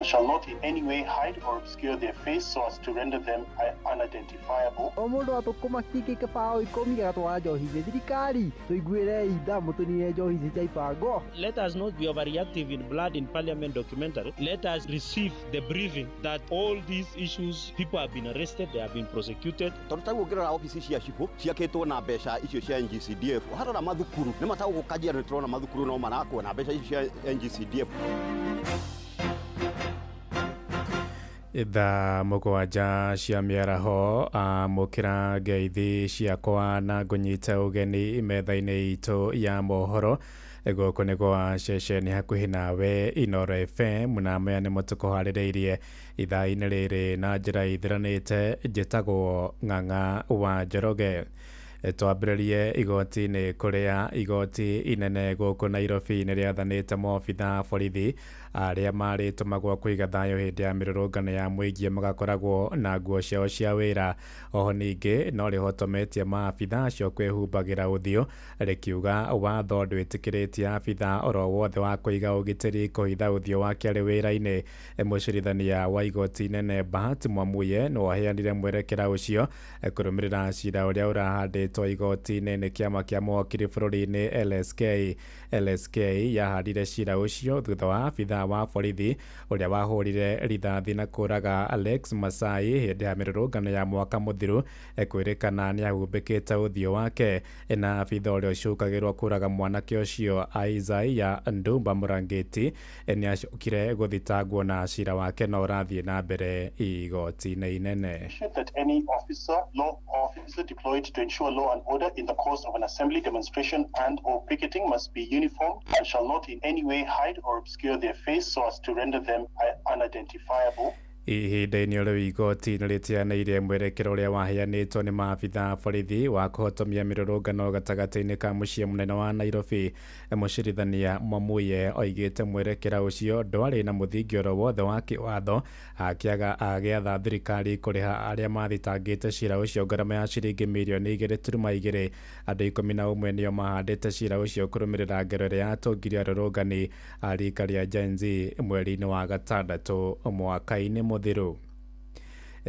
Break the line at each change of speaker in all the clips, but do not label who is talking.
Shall not in any way hide or obscure their face so as to render them unidentifiable.
O mũndũ athũkũma kĩngĩ kĩbaũ 10 agatwara njohi thĩ. Thirikari tũiguĩrei tha, mũtũnine njohi ici cia ibango.
Let us not be overreactive in Blood in Parliament documentary. Let us receive the briefing that all these issues, people have been arrested, they have been prosecuted.
Tondũ ta rĩu ũngĩrora obici cia cibũ ciakĩtwo na mbeca icio cia NGCDF, warora mathukuru nĩ matagũkũ Kajiado, nĩ tũrona mathukuru no marakwo na mbeca icio cia NGCDF.
Thaa 7 cia mĩaraho, amũkĩra ngeithi ciakwa na ngũnyite ũgeni metha-inĩ itũ ya mohoro. Gũkũ nĩ gwa ceceni hakuhĩ nawe Inooro FM, na maya nĩmo tũkũharĩrĩirie ithaa-inĩ rĩrĩ na njĩra ithiranĩte. Njĩtagwo Ng'ang'a wa Njoroge. Twambĩrĩrie igoti-inĩ, kũrĩa igoti inene gũkũ Nairobi nĩ rĩathanĩte maobitha a borithi arĩa marĩtũmagwo kũiga thayũ hĩndĩ ya mĩrũrũngano ya mũingĩ magakoragwo na nguo ciao cia wĩra. Oho ningĩ no rĩhotometie maabitha acio kwĩhumbagĩra ũthiũ, rĩkiuga watho ndwĩtĩkĩrĩtie abitha oro wothe wa kũiga ũgitĩri kũhitha ũthiũ wake arĩ wĩra-inĩ. Mũcirithania wa igoti inene Bahati Mwamuye no aheanire mwerekera ũcio kũrũmĩrĩra cira ũrĩa ũrahandĩtwo igoti-inĩ nĩ kĩama kĩa mawakiri bũrũri-inĩ LSK. LSK yahandire cira ũcio thutha wa abitha wa borithi ũrĩa wahũrire rithathi na kũraga Alex Masai hĩndĩ ya mĩrũrũngano ya mwaka mũthiru kwĩrĩkana nĩ ahumbĩkĩte ũthiũ wake, na abitha ũrĩa ũcukagĩrwo kũraga mwanake ũcio Isaiah Ndumba Mũrangĩti nĩ acokire gũthitangwo na cira wake no ũrathiĩ na mbere igoti-inĩ inene.
That any officer, law officer deployed to ensure law and order in the course of an assembly, demonstration and or picketing must be uniformed and shall not in any way hide or obscure their face so as to render them unidentifiable.
Ihinda-inĩ rĩu igoti nĩ rĩteanĩirie mwerekera ũrĩa waheanĩtwo nĩ maabitha a borithi wa kũhotomia mĩrũrũngano gatagatĩ-inĩ ka mũciĩ mũnene wa Nairobi. Mũcirithania Mwamuye oigĩte mwerekera ũcio ndwarĩ na mũthingi oro wothe wa kĩwatho, agĩatha thirikari kũrĩha arĩa mathitangĩte cira ũcio ngarama ya ciringi mirioni 2.2. Andũ 11 nĩo mahandĩte cira ũcio kũrũmĩrĩra ngero ĩrĩa yatũngirie arũrũngani a rika rĩa Gen Z mweri-inĩ wa gatandatũ mwaka-inĩ mũthiru.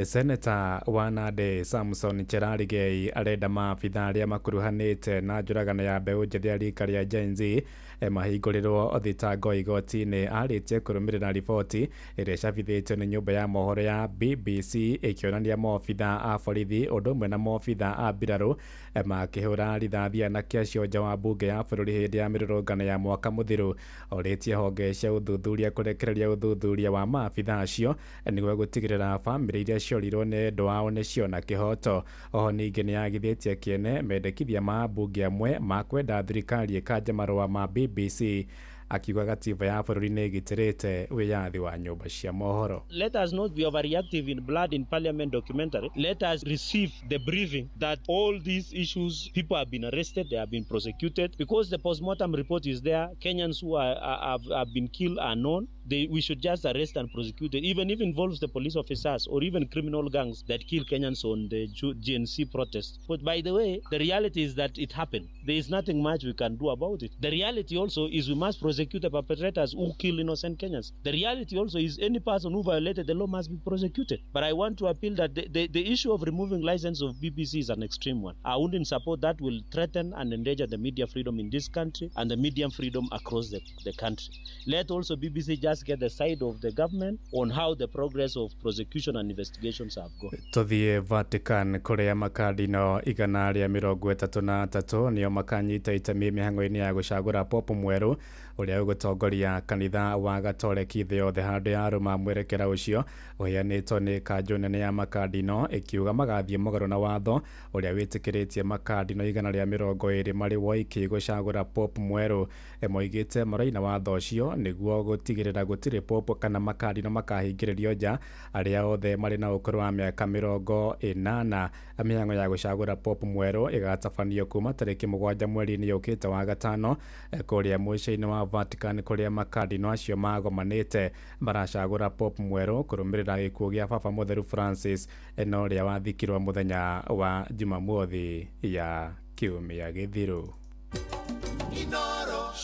Seneta wa Nandi Samson Cherargei arenda maabitha arĩa makuruhanĩte na njũragano ya mbeũ njĩthĩ ya rika rĩa Gen Z mahingũrĩrwo thitango igoti-inĩ. Arĩtie kũrũmĩrĩra riboti ĩrĩa ĩcabithĩtio nĩ nyũmba ya mohoro ya BBC ĩkĩonania maobitha a borithi ũndũ ũmwe na maobitha a mbirarũ makĩhũra rithathi anake acio nja wa mbunge ya bũrũri hĩndĩ ya mĩrũrũngano ya mwaka mũthiru. Orĩtie honge cia ũthuthuria kũrekereria ũthuthuria wa maabitha acio nĩguo gũtigĩrĩra bamĩrĩ iria ciorirwo nĩ endwa ao nĩ ciona kĩhoto. Oho ningĩ nĩ yagithĩtie kĩene mendekithia ma ambunge amwe ma kwenda thirikari ĩkanje marũa ma BBC, akiuga gatiba ya bũrũri nĩ ĩgitĩrĩte wĩyathi wa nyũmba cia mohoro.
Let us not be overreactive in Blood in Parliament documentary. Let us receive the briefing that all these issues, people have been arrested, they have been prosecuted, because the postmortem report is there. Kenyans who have been killed are known. We should just arrest and prosecute it, even if it involves the police officers or even criminal gangs that kill Kenyans on the GNC protest. But by the way, the reality is that it happened. There is nothing much we can do about it. The reality also is we must prosecute the perpetrators who kill innocent Kenyans. The reality also is any person who violated the law must be prosecuted. But I want to appeal that the issue of removing license of BBC is an extreme one. I wouldn't support that. Will threaten and endanger the media freedom in this country and the media freedom across the country. Let also BBC just get the side of the government on how the progress of prosecution and investigations have gone.
Tũthiĩ Vatican kũrĩa makardino 133 nĩo makanyita itemi mĩhang'o-inĩ ya gũcagũra popu mwerũ ũrĩa ũgũtongoria kanitha wa Gatoreki thĩ yothe handũ ya Roma. Mwerekera ũcio ũheanĩtwo nĩ kanjũ nene ya makardino ĩkiuga magathiĩ mũgarũ na watho ũrĩa wĩtĩkĩrĩtie makardino 120 marĩ woiki gũcagũra popu mwerũ. Moigĩte maraina watho ũcio nĩguo gũtigĩrĩra gũtirĩ popu kana makardino makahingĩrĩrio nja arĩa othe marĩ na ũkũrũ wa mĩaka 80. Mĩhang'o ya gũcagũra popu mwerũ ĩgatabanio kuma tarĩki 7 mweri-inĩ ũkĩte wa gatano kũrĩa mũciĩ-inĩ wa Vatican kũrĩa makardino acio magomanĩte maracagũra popu mwerũ kũrũmĩrĩra gĩkuũ gĩa Baba Mũtheru Francis na ũrĩa wathikirwo mũthenya wa Jumamothi ya kiumia gĩthiru.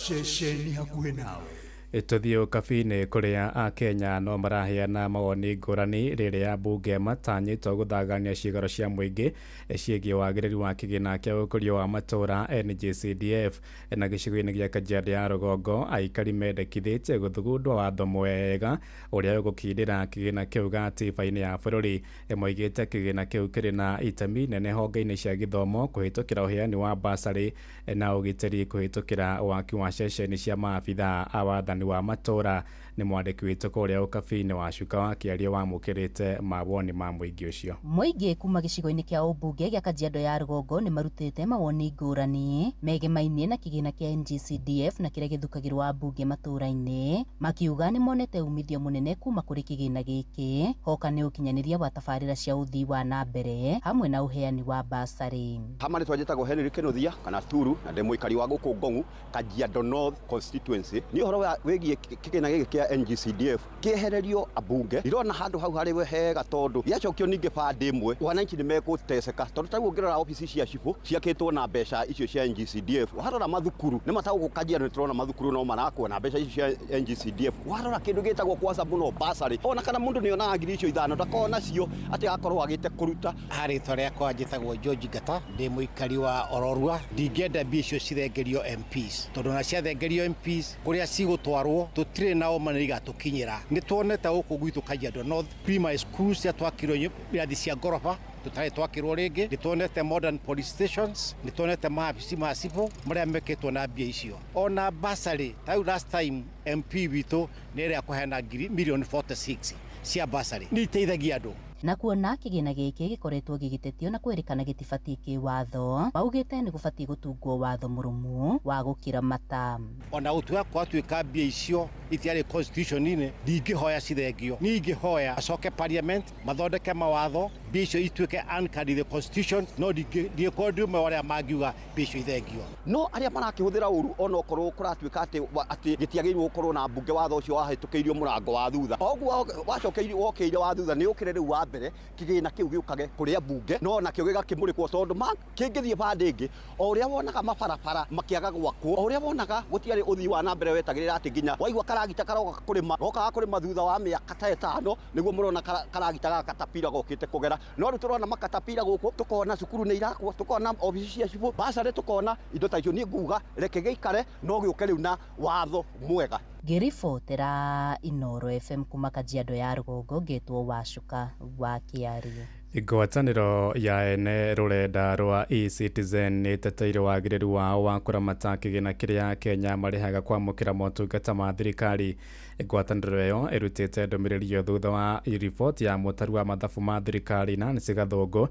Ceceni hakuhĩ nawe.
Tũthiĩ ũkabi-inĩ kũrĩa akenya no maraheana mawoni ngũrani rĩrĩa ambunge matanyĩtwo gũthagania ciĩgaro cia mũingĩ ciĩgiĩ wagĩrĩru wa kĩgĩna kĩa ũkũria wa matũũra NGCDF. Na gĩcigo-inĩ gĩa Kajiado ya rũgongo, aikari mendekithĩtie gũthugundwo watho mwega ũrĩa ũgũkindĩra kĩgĩna kĩu gatiba-inĩ ya bũrũri. Moigĩte kĩgĩna kĩu kĩrĩ na itemi nene honge-inĩ cia gĩthomo kũhĩtũkĩra ũheani wa basarĩ na ũgitĩri kũhĩtũkĩra waki wa ceceni cia maabithaa a wathani wa matũũra. Nĩ mwandĩki witũ kũrĩa ũkabi-inĩ wa Cuka wa Kĩario wamũkĩrĩte mawoni ma mũingĩ ũcio.
Mũingĩ kuma gĩcigo-inĩ kĩa ũmbunge gĩa Kajiado ya rũgongo nĩ marutĩte mawoni ngũrani megemainie na kĩgĩna kĩa NGCDF na kĩrĩa gĩthukagĩrwo ambunge matũũra-inĩ, makiuga nĩ monete umithio mũnene kuma kũrĩ kĩgĩna gĩkĩ hoka nĩ ũkinyanĩria wa tabarĩra cia ũthii wa na mbere hamwe na ũheani wa basarĩ.
Hama rĩtwa njĩtagwo Henry Kĩnuthia kana Turu na ndĩ mũikari wa gũkũ Ngong'u, Kajiado North constituency. Nĩ ũhoro wĩgiĩ kĩgĩna gĩkĩ kĩa NGCDF kĩehererio ambunge, ndirona handũ hau harĩ hega tondũ gĩacokio ningĩ bandi ĩmwe wananchi nĩ megũteceka tondũ ta rĩu ũngĩrora obici cia cibũ ciakĩtwo na mbeca icio cia NGCDF. Warora mathukuru nĩ matagũkũ Kajiado nĩ tũrona mathukuru no marakwo na mbeca icio cia NGCDF. Warora kĩndũ gĩtagwo kwaca mũno basarĩ, ona kana mũndũ nĩ onaga 5,000 ndakoragwo nacio atĩ agakorwo agĩte kũruta.
Rĩtwa rĩakwa njĩtagwo George Ngata, ndĩ mũikari wa Ororua. Ndingĩenda mbia icio cirengerio MPs tondũ na ciathengerio MPs kũrĩa cigũtwarwo tũtirĩ nao ma nĩ igatũkinyĩra. Nĩ tuonete gũkũ gwitũ Kajiado North primary schools ciatwakirwo irathi cia ngoroba tũtarĩ twakĩrwo rĩngĩ. Nĩ tuonete modern police stations, nĩ tuonete mawabici ma cibũ marĩa mekĩtwo na mbia icio. Ona basarĩ ta rĩu last time MP witũ nĩ ĩrĩa kũheana mirioni 46 cia basarĩ, nĩ iteithagia andũ.
Na kuona kĩgĩna gĩkĩ gĩkoretwo gĩgĩtetio na kwĩrĩkana gĩtibatiĩ kĩwatho, maugĩte nĩ gũbatiĩ gũtungwo watho mũrũmu wa gũkĩra mata.
Ona gũtuĩka gwatuĩka mbia icio itiarĩ constitution-inĩ, ndingĩhoya cithengio. Niĩ ingĩhoya acoke parliament mathondeke mawatho mbia icio ituĩke anchored in the constitution, no ndingĩkorwo ndĩ ũmwe wa arĩa mangiuga mbia icio ithengio.
No arĩa marakĩhũthĩra ũru onokorwo kũratuĩka atĩ gĩtiagĩrĩirwo gũkorwo na mbunge, watho ũcio wahĩtũkĩirio mũrango wa thutha, oguo wacokeirio wokĩire wa thutha nĩ ũkĩre rĩu wa mbere kĩgĩna kĩu gĩũkage kũrĩa mbunge no nakĩo gĩgakĩmũrĩkwo tondũ kĩngĩthiĩ bandĩ ĩngĩ o ũrĩa wonaga mabarabara makĩaga gwakwo, o ũrĩa wonaga gũtiarĩ ũthii wa na mbere wetagĩrĩra atĩ nginya waigua karagita karoka kũrĩma gokaga kũrĩma thutha wa mĩaka ta ĩtano nĩguo mũrona karagita ga katapira gokĩte kũgera. No rĩu tũrona makatapira gũkũ, tũkona cukuru nĩ irakwo, tũkona obici cia cibũ basarĩ, tũkona indo ta icio. Niĩ nguga reke gĩikare no gĩũke rĩu na watho mwega.
Ngĩribotera Inooro FM kuma Kajiado ya rũgongo, ngetwo Wacuka wa Kĩario.
Ngwatanĩro ya ene rũrenda rwa eCitizen nĩ ĩteteire wagĩrĩru wao wa kũramata kĩgĩna kĩrĩa Kenya marĩhaga kwamũkĩra motungata ma thirikari. Ngwatanĩro ĩyo ĩrutĩte ndũmĩrĩri ĩyo thutha wa riboti ya mũtaru wa mathabu ma thirikari Nancy Gathũngũ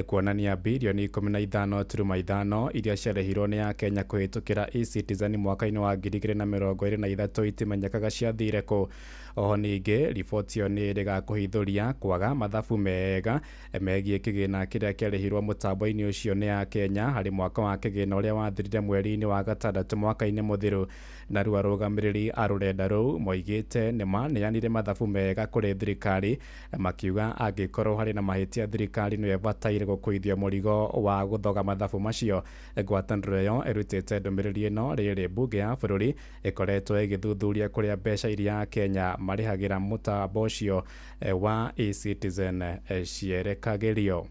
kuonania birioni 15.5 iria ciarĩhirwo nĩ akenya kũhĩtũkĩra eCitizen mwaka-inĩ wa 2023 itimenyekaga ciathire kũ. Oho ningĩ riboti ĩyo nĩ ĩrĩga kũhithũria kwaga mathabu mega megiĩ kĩgĩna kĩrĩa kĩarĩhirwo mũtambo-inĩ ũcio nĩ akenya harĩ mwaka wa kĩgĩna ũrĩa wathirire mweri-inĩ wa gatandatũ mwaka-inĩ mũthiru. Narua arũgamĩrĩri a rũrenda rũu moigĩte nĩ maneanire mathabu mega kũrĩ thirikari, makiuga angĩkorwo harĩ na mahĩtia thirikari nĩyo ĩbataire gũkuithio mũrigo wa gũthoga mathabu macio. Ngwatanĩro ĩyo ĩrutĩte ndũmĩrĩri ĩno rĩrĩ mbunge ya bũrũri ĩkoretwo ĩgĩthuthuria kũrĩa mbeca iria akenya marĩhagĩra mũtambo ũcio wa eCitizen cierekagĩrio.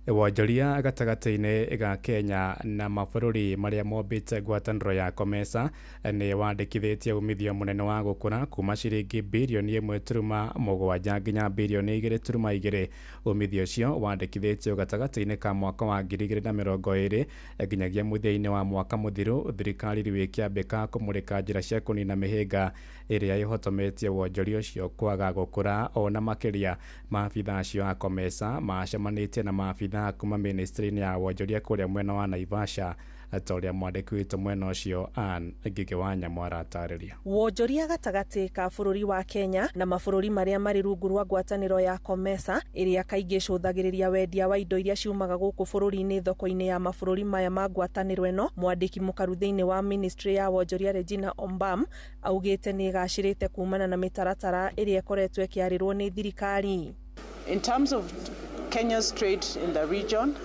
Wonjoria gatagatĩ-inĩ ga Kenya na mabũrũri marĩa mombĩte ngwatanĩro ya COMESA nĩ wandĩkithĩtie umithio mũnene wa gũkũra kuma ciringi birioni 1.7 nginya birioni 2.2. Umithio ũcio wandĩkithĩtio gatagatĩ-inĩ ka mwaka wa 2020 nginyagia mũthia-inĩ wa mwaka mũthiru, thirikari rĩu ĩkĩambĩka kũmũrĩka njĩra cia kũnina mĩhĩnga ĩrĩa ĩhotometie wonjoria ũcio kwaga gũkũra ona makĩria. Maabitha acio a COMESA macemanĩtie na maabitha kuma ministry-inĩ ya wonjoria kũrĩa mwena wa Naivasha, ta ũrĩa mwandĩki witũ mwena ũcio Ann Ngigĩ wa Nyamũ aratarĩria.
Wonjoria gatagatĩ ka bũrũri wa Kenya na mabũrũri marĩa marĩ rungu rwa ngwatanĩro ya COMESA ĩrĩa kaingĩ ĩcũthagĩrĩria wendia wa indo iria ciumaga gũkũ bũrũri-inĩ thoko-inĩ ya mabũrũri maya ma ngwatanĩro ĩno. Mwandĩki mũkaru thĩinĩ wa ministry ya wonjoria Regina Ombam augĩte nĩ ĩgacĩrĩte kumana na mĩtaratara ĩrĩa ĩkoretwo ĩkĩarĩrwo nĩ thirikari.
In terms of Kenya's trade in the region,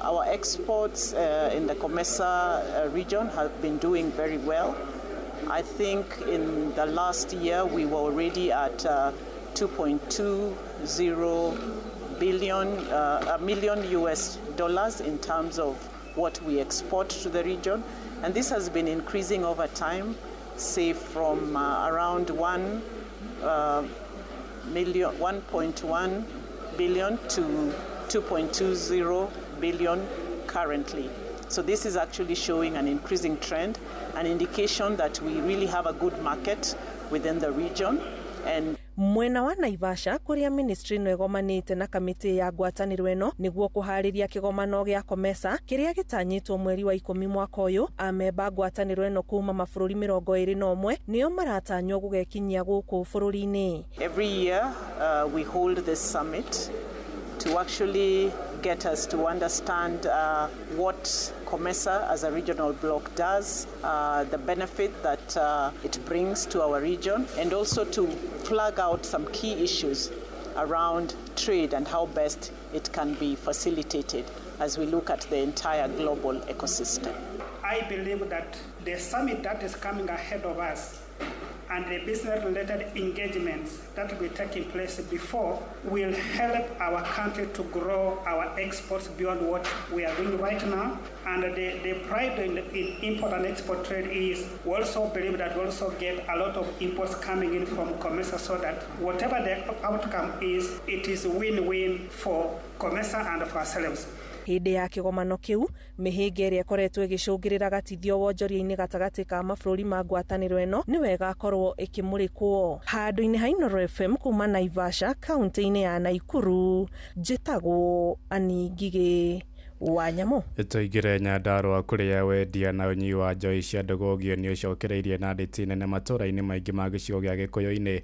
our exports in the COMESA region have been doing very well. I think in the last year we were already at 2.20 billion a million US dollars in terms of what we export to the region, and this has been increasing over time, say from around 1 million, 1.1 billion to 2.20 billion currently. So this is actually showing an increasing trend, an indication that we really have a good market within the region. And
Mwena wa Naivasha kũrĩa ministry ĩno ĩgomanĩte na kamĩtĩ ya ngwatanĩro ĩno nĩguo kũharĩria kĩgomano gĩa COMESA kĩrĩa gĩtanyĩtwo mweri wa 10 mwaka ũyũ. Amemba ngwatanĩro ĩno kuma mabũrũri 21 nĩo maratanywo gũgekinyia gũkũ bũrũri-inĩ.
Every year we hold this summit to actually get us to understand what COMESA as a regional bloc does, the benefit that it brings to our region, and also to flag out some key issues around trade and how best it can be facilitated as we look at the entire global ecosystem.
I believe that the summit that is coming ahead of us and the business-related engagements that will be taking place before will help our country to grow our exports beyond what we are doing right now. And the pride in import and export trade is we also believe that we also get a lot of imports coming in from COMESA, so that whatever the outcome is, it is win-win for COMESA and for ourselves.
Hĩndĩ ya kĩgomano kĩu, mĩhĩnga ĩrĩa ĩkoretwo ĩgĩcũngĩrĩra gatithio wonjoria-inĩ gatagatĩ ka mabũrũri ma ngwatanĩro ĩno nĩ wega akorwo ĩkĩmũrĩkwo. Handũ-inĩ ha Inooro FM kuma Naivasha, kaunti-inĩ ya Naikuru, njĩtagwo Annie Ngigĩ wa Nyamũ.
Tũingĩre Nyandarũa kũrĩa wendia na ũnyui wa njohi cia ndũgũgio nĩ ũcokereirie na ndĩti nene matũũra-inĩ maingĩ ma gĩcigo gĩa Gĩkũyũ-inĩ.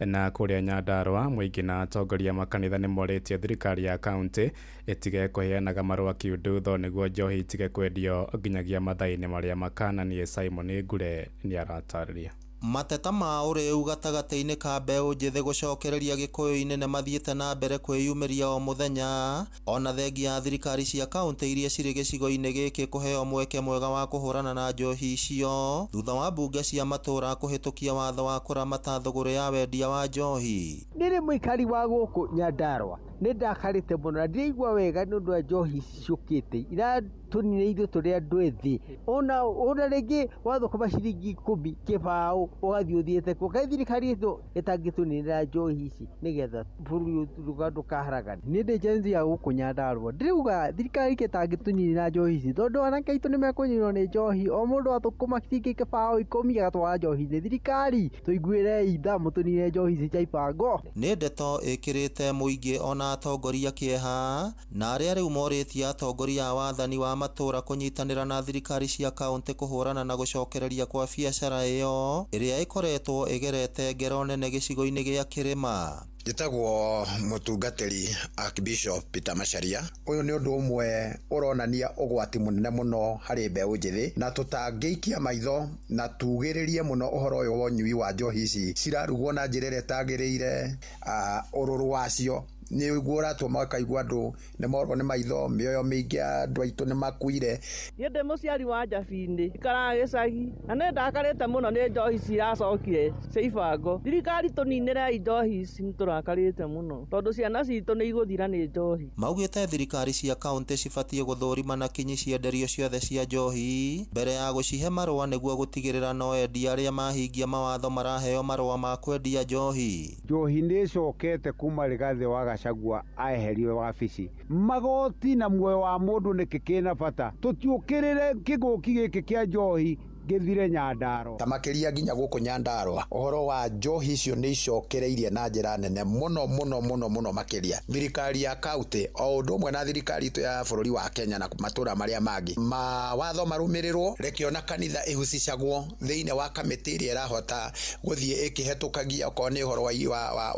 Na kũrĩa Nyandarũa, mũingĩ na atongoria makanitha nĩ morĩtie thirikari ya kaunti ĩtige kũheanaga marũa kiundutho nĩguo njohi itige kwendio nginyagia mathaa-inĩ marĩa makananie. Simon Ngure nĩ aratarĩria.
Mateta ma ũrĩu gatagatĩ-inĩ ka mbeũ njĩthĩ gũcokereria Gĩkũyũ-inĩ nĩ mathiĩte na mbere kwĩyumĩria o mũthenya, ona thengia ya thirikari cia kaunti iria cirĩ gĩcigo-inĩ gĩkĩ kũheo mweke mwega wa kũhũrana na njohi icio thutha wa mbunge cia matũũra kũhĩtũkia watho wa kũramata thũgũrĩ ya wendia wa njohi.
Nĩrĩ mũikari wa gũkũ Nyandarũa, nĩ ndakarĩte mũno na ndiraigua wega nĩ ũndũ wa njohi ciũkĩte iratũnina ithuĩ tũrĩ andũ ethĩ. Ona rĩngĩ wathũkũma ciringi 10 kĩbaũ ũgathiĩ ũthiĩte kuo. Kaĩ thirikari ĩno ĩtangĩtũninĩra njohi ici nĩgetha bũrũri ũyũ ndũkaharagane. Niĩ ndĩ Gen Z ya gũkũ Nyandarũa, ndĩrauga thirikari ĩtangĩtũninĩra njohi ici tondũ anake aitũ nĩmekũninwo nĩ njohi. O mũndũ athũkũma ciringi kĩbaũ 10 agatwara njohi-inĩ. Thirikari tũiguĩrei tha mũtũninĩre njohi ici cia ibango.
Nĩ ndeto ĩkĩrĩte mũingĩ ona atongoria kĩeha na arĩa rĩu morĩtie atongoria a wathani wa matũũra kũnyitanĩra na thirikari cia kaunti kũhũrana na gũcokereria kwa biacara ĩyo ĩrĩa ĩkoretwo ĩgerete ngero nene gĩcigo-inĩ gĩa kĩrĩma.
Njĩtagwo mũtungatĩri Archbishop Peter Macharia. Ũyũ nĩ ũndũ ũmwe ũronania ũgwati mũnene mũno harĩ mbeũ njĩthĩ, na tũtangĩikia maitho na tugĩrĩrie mũno ũhoro ũyũ wa ũnyui wa njohi ici cirarugwo na njĩra ĩrĩa ĩtagĩrĩire. Ũrũrũ wacio nĩguo ũratũma ũkaigua andũ nĩ morwo nĩ maitho, mĩoyo mĩingĩ ya andũ aitũ nĩ makuire.
Niĩ ndĩ mũciari wa Njabinĩ, ikaraga gĩcagi, na nĩ ndakarĩte mũno nĩ njohi ciracokire cia ibango. Thirikari tũninĩrei njohi ici, nĩ tũrakarĩte mũno tondũ ciana citũ nĩ igũthira nĩ njohi.
Maugĩte thirikari cia kaunti cibatiĩ gũthũrima na kinyi cienderio ciothe cia njohi mbere ya gũcihe marũa nĩguo gũtigĩrĩra no endia arĩa mahingia mawatho maraheo marũa ma kwendia njohi.
Njohi nĩ ĩcokete kuma Rigathĩ wa Gachagua aeherio wabici. Magoti na muoyo wa mũndũ nĩkĩ kĩna bata? Tũtiũkĩrĩre kĩgũki gĩkĩ kĩa njohi gĩthire Nyandarũa.
Ta makĩria nginya gũkũ Nyandarũa, ũhoro wa njohi icio nĩ icokereirie na njĩra nene mũno mũno mũno mũno makĩria. Thirikari ya kaunti o ũndũ ũmwe na thirikari itũ ya bũrũri wa Kenya na matũũra marĩa mangĩ, mawatho marũmĩrĩrwo, reke ona kanitha ĩhucicagwo thĩinĩ wa kamĩtĩ ĩrĩa ĩrahota gũthiĩ ĩkĩhetũkagia okorwo nĩ ũhoro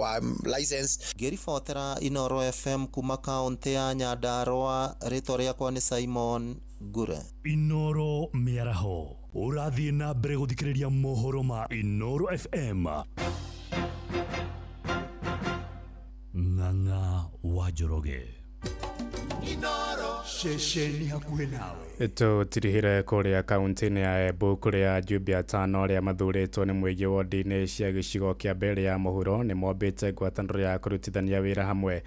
wa license.
Ngĩribotera Inooro FM kuma kaunti ya Nyandarũa, rĩtwa rĩakwa nĩ Simon Ngure.
Inooro mĩaraho ũrathiĩ na mbere gũthikĩrĩria mohoro ma Inooro FM. Ng'ang'a wa Njoroge. Ceceni hakuhĩ nawe.
Tũtirihire kũrĩa kaunti-inĩ ya Embu kũrĩa ajumbe atano arĩa mathurĩtwo nĩ mũingĩ wodi-inĩ cia gĩcigo kĩa Mbeere ya mũhuro nĩ mombĩte ngwatanĩro ya kũrutithania wĩra hamwe.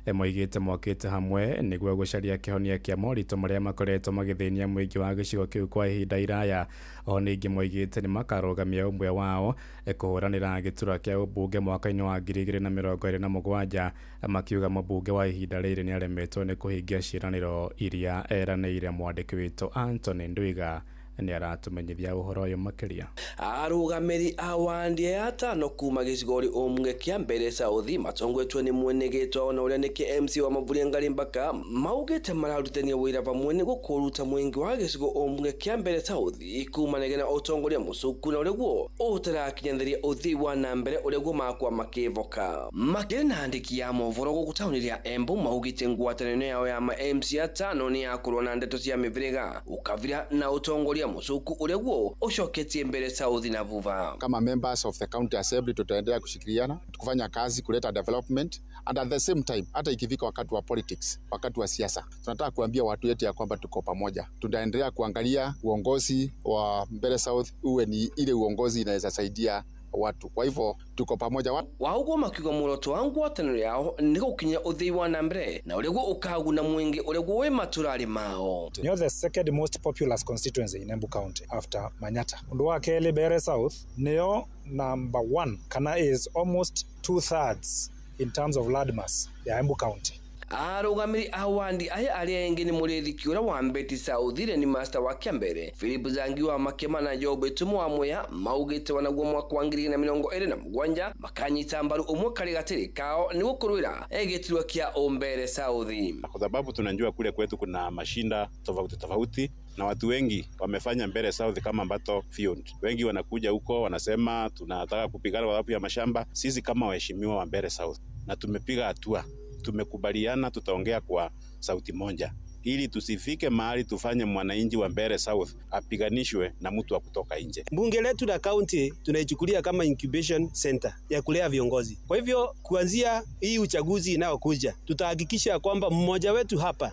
Moigĩte mokĩte hamwe nĩguo gũcaria kĩhonia kĩa moritũ marĩa makoretwo magĩthĩnia mũingĩ wa gĩcigo kĩu kwa ihinda iraya. O ningĩ moigĩte nĩ makarũgamia ũmwe wao kũhũranĩra gĩturwa kĩa ũmbunge mwaka-inĩ wa 2027, makiuga mũmbunge wa ihinda rĩrĩ nĩaremetwo nĩ kũhingia ciĩranĩro iria eranĩire. Mwandĩki witũ Anthony Ndwiga nĩ aratũmenyithia ũhoro ũyũ makĩria.
Arũgamĩri a wandi atano kuma gĩcigo ũmwe kĩa Mbeere South matongoretio nĩ mwene gĩtwa ona ũrĩa nĩ KMC wa Mavuria Ngarimbaka maugĩte mararutithania wĩra vamwe nĩguo kũruta mũingĩ wa gĩcigo ũmwe kĩa Mbeere South kumanagia na ũtongoria mũcuku na ũrĩguo ũtarakinyanĩria ũthii wa na mbere ũrĩguo makwa makĩvoka. Makĩrĩ na andĩki ya mohoro gũkũ taũni rĩa Embu maugĩte ngwatanĩro yao ya ma MC atano nĩ ya kũrũa na ndeto cia mĩbĩrĩga ũkabira na ũtongoria mũcuku ũrĩguo ũcoketie Mbeere South na vuva.
Kama members of the county assembly tutaendelea kushirikiana kufanya kazi kuleta development, and at the same time hata ikifika wakati wa politics, wakati wa siasa, tunataka kuambia watu wetu ya kwamba tuko pamoja. Tutaendelea kuangalia uongozi wa Mbeere South uwe ni ile uongozi inaweza saidia watu. Kwa hivyo tuko pamoja.
Waugwo makiuga muoroto wa ngwatanĩro yao nĩ gũkinyia ũthii wa na mbere na ũrĩguo ũkaguna mũingĩ ũrĩguo wĩ matũrarĩ mao.
Nĩyo the second most populous constituency in Embu County after Manyata. Undu wa keli Mbeere South nĩyo number one, kana is almost 2/3 in terms of land mass ya Embu County.
Arũgamĩri a wandi aya arĩa engĩ nĩ Mũrĩithi Kĩũra wa Mbeti South, ni Master wa Kĩambere, Philip Zangi wa Makema na Job Tumo wa Mwea maugĩte wanaguo mwaka wa 2027 makanyita mbaru ũmwe karĩ gatĩrĩ kao nĩguo kũrũĩra gĩturwa kĩa Mbeere South.
Kwa sababu tunajua kule kwetu kuna mashinda tofauti tofauti na watu wengi wamefanya Mbeere South kama battlefield. Wengi wanakuja huko wanasema tunataka kupigana kwa sababu ya mashamba. Sisi kama waheshimiwa wa Mbeere South na tumepiga hatua, tumekubaliana tutaongea kwa sauti moja ili tusifike mahali tufanye mwananchi wa Mbeere South apiganishwe na mtu wa kutoka nje.
Bunge letu la county tunaichukulia kama incubation center ya kulea viongozi. Kwa hivyo kuanzia hii uchaguzi inayokuja tutahakikisha kwamba mmoja wetu hapa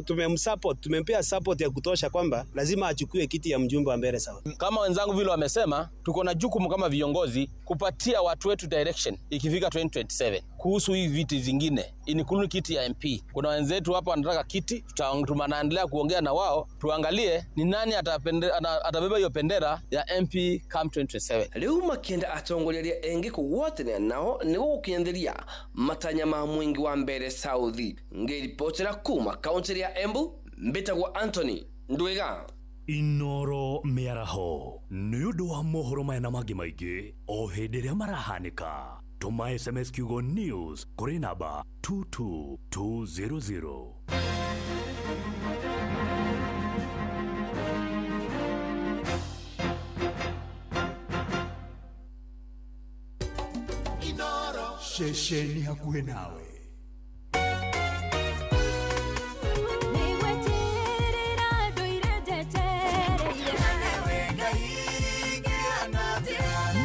tumemsupport, tumempea support ya kutosha kwamba lazima achukue kiti ya mjumbe wa Mbeere South.
Kama wenzangu vile wamesema, tuko na jukumu kama viongozi kupatia watu wetu direction ikifika 2027 kuhusu hii viti zingine, including kiti ya MP. Kuna wenzetu hapa wanataka kiti, tunaendelea kuongea na wao tuangalie ni nani atabeba hiyo bendera ya MP come 2027.
Rĩu makĩenda atongoria arĩa engĩ kũgwatanĩra nao nĩguo gũkinyanĩria matanya ma mũingĩ wa Mbeere South. Ngĩribotera kuma kaunti ya Embu, mbĩtagwo Anthony Ndwiga.
Inoro mĩaraho nĩ ũndũ wa mohoro maya na mangĩ maingĩ o hĩndĩ ĩrĩa marahanĩka. Tũma SMS kiugo news kũrĩ namba 22200. Ceceni hakuhĩ nawe.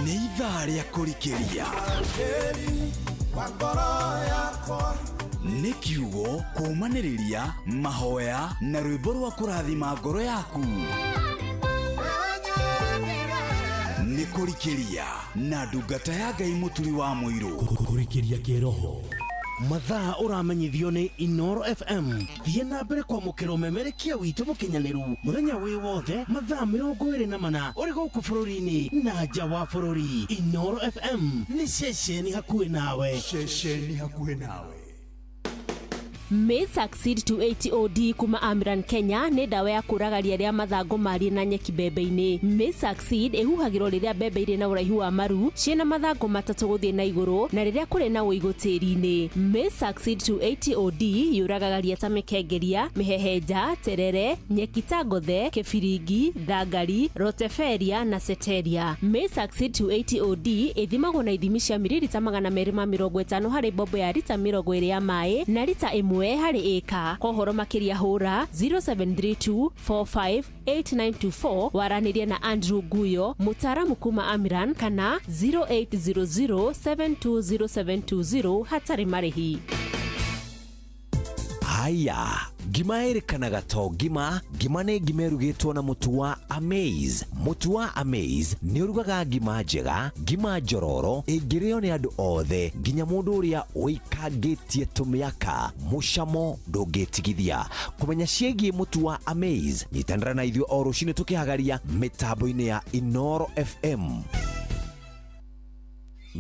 Nĩ ithaa rĩa kũrikĩria, nĩ kiugo kũũmanĩrĩria, mahoya na rwĩmbo rwa kũrathima ngoro yaku. Nĩ kũrikĩria na ndungata ya Ngai Mũturi wa Mũirũ.
Kũrikĩria kĩroho. Mathaa ũramenyithio nĩ Inoro FM. Thiĩ na mbere kwamũkĩra ũmemerekia witũ mũkinyanĩru mũthenya wĩ wothe mathaa 24 ũrĩ gũkũ bũrũri-inĩ na nja wa bũrũri. Inoro FM nĩ ceceni hakuhĩ nawe.
Ceceni hakuhĩ nawe.
May Succeed to 80OD kuma Amran Kenya nĩ ndawa ya kũraga ria rĩa mathangũ marie na nyeki mbembe-inĩ. May Succeed ĩhuhagĩrwo rĩrĩa mbembe irĩ na ũraihu wa maru ciĩna mathangũ matatũ gũthiĩ na igũrũ na rĩrĩa kũrĩ na ũigũ tĩri-inĩ. May Succeed to 80OD yũragaga ria ta mĩkengeria, mĩhehenja, terere, nyeki ta ngothe, kĩbiringi, thangari, roteferia na seteria. May Succeed to 80OD ĩthimagwo na ithimi cia mililita 250 harĩ mbombo ya rita 20 ya maĩ na rita 1 harĩ ĩka. Kwa ũhoro makĩria hũra 0732458924 waranĩrie na Andrew Guyo mũtaaramu kuma Amiran kana 0800720720 hatarĩ marĩhi.
Haya, ngima ĩrĩkanaga to ngima. Ngima nĩ ngima ĩrugĩtwo na mũtu wa Amaze. Mũtu wa Amaze nĩ ũrugaga ngima njega, ngima njororo ĩngĩrĩo nĩ andũ othe, nginya mũndũ ũrĩa ũikangĩtie tũmĩaka. Mũcamo ndũngĩtigithia. Kũmenya ciĩgiĩ mũtu wa Amaze, nyitanĩra na ithuĩ o rũcinĩ tũkĩhagaria mĩtambo-inĩ ya Inoro FM.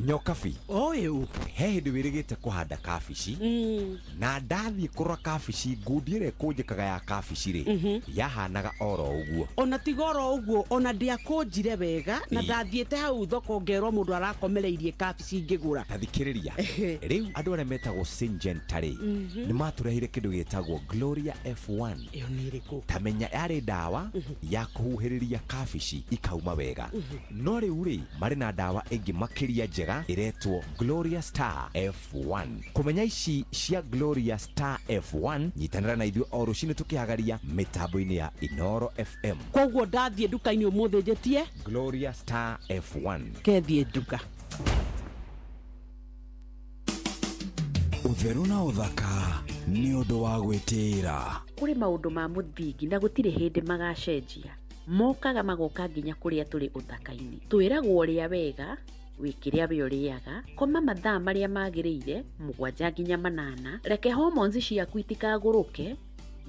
Nyokabi,
Ũyũ.
He hĩndĩ wĩrĩgĩte kũhanda kabici, na ndathiĩ kũrora kabici, ngundi ĩrĩa ĩkũnjĩkaga ya kabici rĩ, yahanaga oro ũguo.
Ona tiga oro ũguo, ona ndiakũnjire wega na ndathiĩte hau thoko ngerwo mũndũ arakomereirie kabici ngĩgũra.
Ta thikĩrĩria, rĩu andũ arĩa metagwo Syngenta rĩ, nĩ matũreheire kĩndũ gĩtagwo Gloria F1.
Ĩyo nĩ ĩrĩkũ?
Tamenya yarĩ ndawa ya kũhuhĩrĩria kabici ikauma wega. No rĩu rĩ, marĩ na ndawa ĩngĩ makĩria njega ĩretwo Gloria Star F1. Kũmenya ici cia Gloria Star F1, nyitanĩra na ithuĩ o rũcinĩ tũkĩhagaria mĩtambo-inĩ ya Inoro FM.
Koguo ndathiĩ nduka-inĩ ũmũthĩ njĩtie
Gloria Star F1.
Kethiĩ nduka.
Ũtheru na ũthaka nĩ ũndũ wa gwĩtĩĩra.
Kũrĩ maũndũ ma mũthingi na gũtirĩ hĩndĩ magacenjia, mokaga magoka nginya kũrĩa tũrĩ ũthaka-inĩ. Twĩragwo ũrĩa wega wĩ kĩrĩa we ũrĩaga, koma mathaa marĩa magĩrĩire 7 nginya 8, reke hormones ciaku itikagũrũke,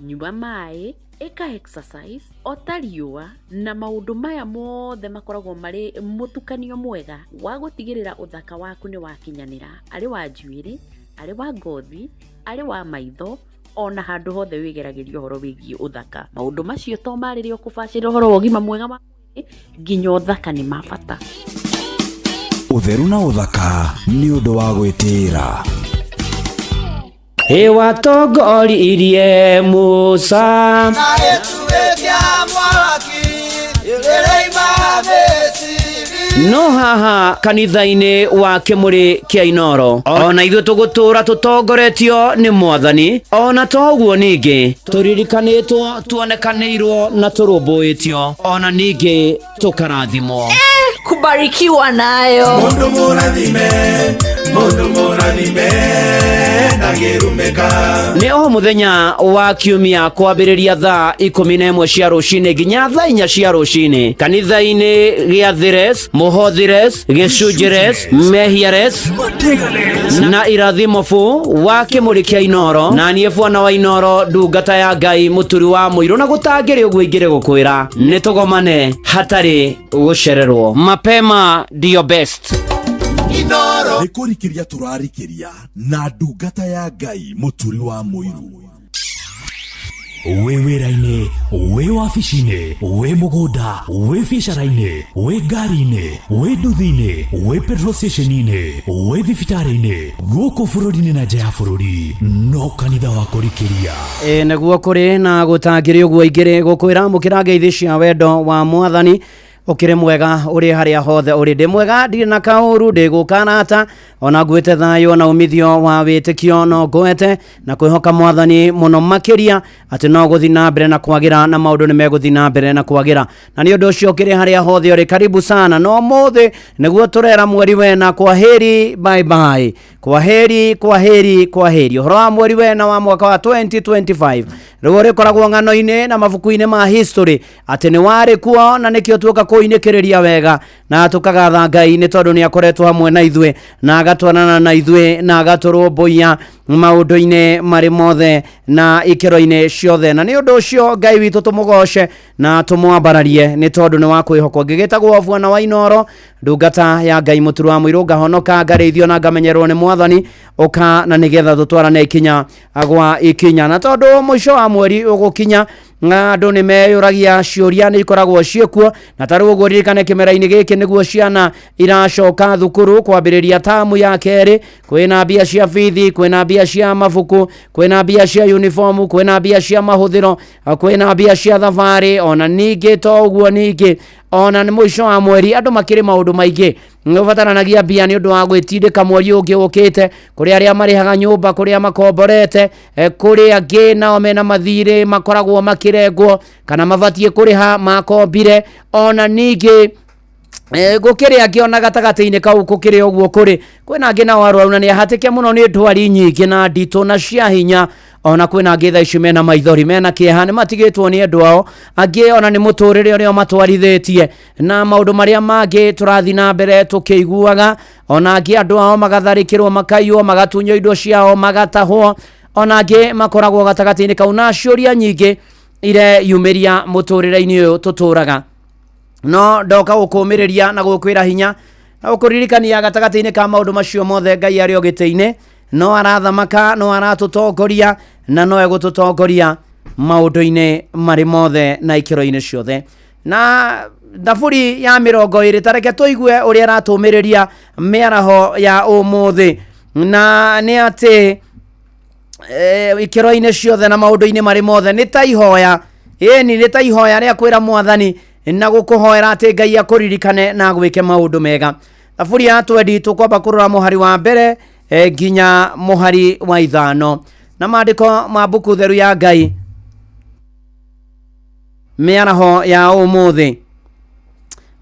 nyua maĩ, ĩka exercise, ota riũa, na maũndũ maya mothe makoragwo marĩ mũtukanio mwega wa gũtigĩrĩra ũthaka waku nĩ wakinyanĩra, arĩ wa njuĩrĩ, arĩ wa ngothi, arĩ wa maitho, ona handũ hothe wĩgeragĩria ũhoro wĩgiĩ ũthaka. Maũndũ macio to marĩrĩ o kũbacĩrĩra ũhoro wa ũgima mwega wa mwĩrĩ, nginya ũthaka nĩ ma bata.
Ũtheru na ũthaka nĩ ũndũ wa gwĩtĩĩra.
Ĩwatongoririe Musa.
Na gĩtugĩ kĩa mwaki ĩrĩima Misiri.
No haha kanitha-inĩ wa Kĩmũrĩ kĩa Inoro, ona ithuĩ tũgũtũra tũtongoretio nĩ Mwathani. Ona to ũguo, ningĩ tũririkanĩtwo, tuonekanĩirwo na tũrũmbũĩtio, ona ningĩ tũkarathimwo.
Kubarikiwa nayo.
Mũndũ mũrathime, mũndũ mũrathime ndangĩrumĩka.
Nĩ o mũthenya wa Kiumia kwambĩrĩria thaa 11 cia rũcinĩ nginya thaa 4 cia rũcinĩ, kanitha-inĩ gĩa Thires, Mũhothires, Gĩcunjĩres, Mehiares na Irathimobu wa Kĩmũrĩ kĩa Inoro, na niĩ bwana wa Inoro, ndungata ya Ngai, mũturi wa mũirũ, na gũtangĩrĩ ũguo ingĩrĩ gũkwĩra nĩ tũgomane hatarĩ gũcererwo. Mapema ndio best.
Nĩ kũrikĩria tũrarikĩria na ndungata ya Ngai, mũturi wa mũiru.
Wĩ wĩra-inĩ, wĩ wabici-inĩ, wĩ mũgũnda, wĩ biacara-inĩ, wĩ ngari-inĩ, wĩ nduthi-inĩ, wĩ petrol station-inĩ, wĩ thibitarĩ-inĩ, gũkũ bũrũri-inĩ na nja ya bũrũri, no kanitha wa kũrikĩria.
Ĩ nĩguo kũrĩ na gũtangĩrĩ ũguo ingĩrĩ gũkwĩra, mũkĩra ngeithi cia wendo wa Mwathani. Ũkĩrĩ mwega ũrĩ harĩa hothe ũrĩ? Ndĩ mwega, ndirĩ na kaũru, ndĩ gũkarata, ona nguĩte thayũ na umithio wa wĩtĩkio, no ngwete na kwĩhoka Mwathani mũno makĩria atĩ no gũthiĩ na mbere na kwagĩra, na maũndũ nĩ megũthiĩ na mbere na kwagĩra. Na nĩ ũndũ ũcio, ũkĩrĩ harĩa hothe ũrĩ, karibu sana. No mũthĩ nĩguo tũrera mweri wena kwa heri, bye bye, kwa heri, kwa heri, kwa heri. Ũhoro wa mweri wena wa mwaka wa 2025 rĩu ũrĩkoragwo ng'ano-inĩ na mabuku-inĩ ma history atĩ nĩ warĩ kuo, na nĩkĩo tuoka kũinĩkĩrĩria wega na tũkagatha Ngai nĩ tondũ nĩ akoretwo hamwe na ithuĩ na agatwarana na ithuĩ na agatũrũmbũiya maũndũ-inĩ marĩ mothe na ikĩro-inĩ ciothe. Na nĩ ũndũ ũcio Ngai witũ tũmũgoce na tũmwambararie nĩ tondũ nĩ wa kwĩhokwo. Ngĩgĩtagwo bwana wa Inoro, ndungata ya Ngai, mũturu wa mũirũ, ngahonoka, ngarĩithio na ngamenyerwo nĩ Mwathani. Ũka na nĩgetha tũtwarane ikinya gwa ikinya. Na tondũ mũico wa mweri ũgũkinya, andũ nĩ meyũragia, ciũria nĩ ikoragwo ciĩkuo. Na tarĩu ũguo ririkane, kĩmera-inĩ gĩkĩ nĩguo ciana iracoka thukuru kwambĩrĩria tamu ya kerĩ. Kwĩna mbia cia bithi, kwĩna mbia cia mabuku, kwĩna mbia cia uniform, kwĩna mbia cia mahũthĩro, kwĩna mbia cia thabarĩ. Ona ningĩ to ũguo, ningĩ ona nĩ mũico wa mweri, andũ makĩrĩ maũndũ maingĩ nĩ ũbataranagia mbia nĩ ũndũ wa gwĩtindĩka mweri ũngĩ ũkĩte. Kũrĩ arĩa marĩhaga nyũmba, kũrĩa makomborete, kũrĩ angĩ nao mena mathirĩ makoragwo makĩrengwo kana mabatiĩ kũrĩha makombire. Ona ningĩ gũkĩrĩ angĩ ona gatagatĩ-inĩ kau gũkĩrĩ ũguo, kũrĩ kwĩna angĩ nao arwaru na nĩ ahatĩke mũno nĩ ndwari nyingĩ na nditũ na cia hinya. Ona kwĩna angĩ thaa ici mena maithori, mena kĩeha, nĩ matigĩtwo nĩ endwa ao, angĩ ona nĩ mũtũrĩre ũrĩa matwarithĩtie na maũndũ marĩa mangĩ tũrathiĩ na mbere tũkĩiguaga. Ona angĩ andũ ao magatharĩkĩrwo, makaiywo, magatunywo indo ciao, magatahwo. Ona angĩ makoragwo gatagatĩ-inĩ kau na ciũria nyingĩ ireyumĩria mũtũrĩre-inĩ ũyũ tũtũraga. No ndoka gũkũmĩrĩria na gũkwĩra hinya na gũkũririkania gatagatĩ-inĩ ka maũndũ macio mothe Ngai arĩ o gĩtĩ-inĩ, no arathamaka, no aratũtongoria na no egũtũtongoria maũndũ-inĩ marĩ mothe na ikĩro-inĩ ciothe. Na thaburi ya 20, tareke tũigue ũrĩa aratũmĩrĩria mĩaraho ya ũmũthĩ, na nĩ atĩ ikĩro-inĩ ciothe na maũndũ-inĩ marĩ mothe nĩ ta ihoya. Ĩni nĩ ta ihoya rĩa kwĩra mwathani na gũkũhoera atĩ Ngai akũririkane na agwĩke maũndũ mega. Thaburi ya 20 tũkwamba kũrora mũhari wa mbere nginya mũhari wa 5 na maandĩko ma mbuku theru ya Ngai mĩaraho ya ũmũthĩ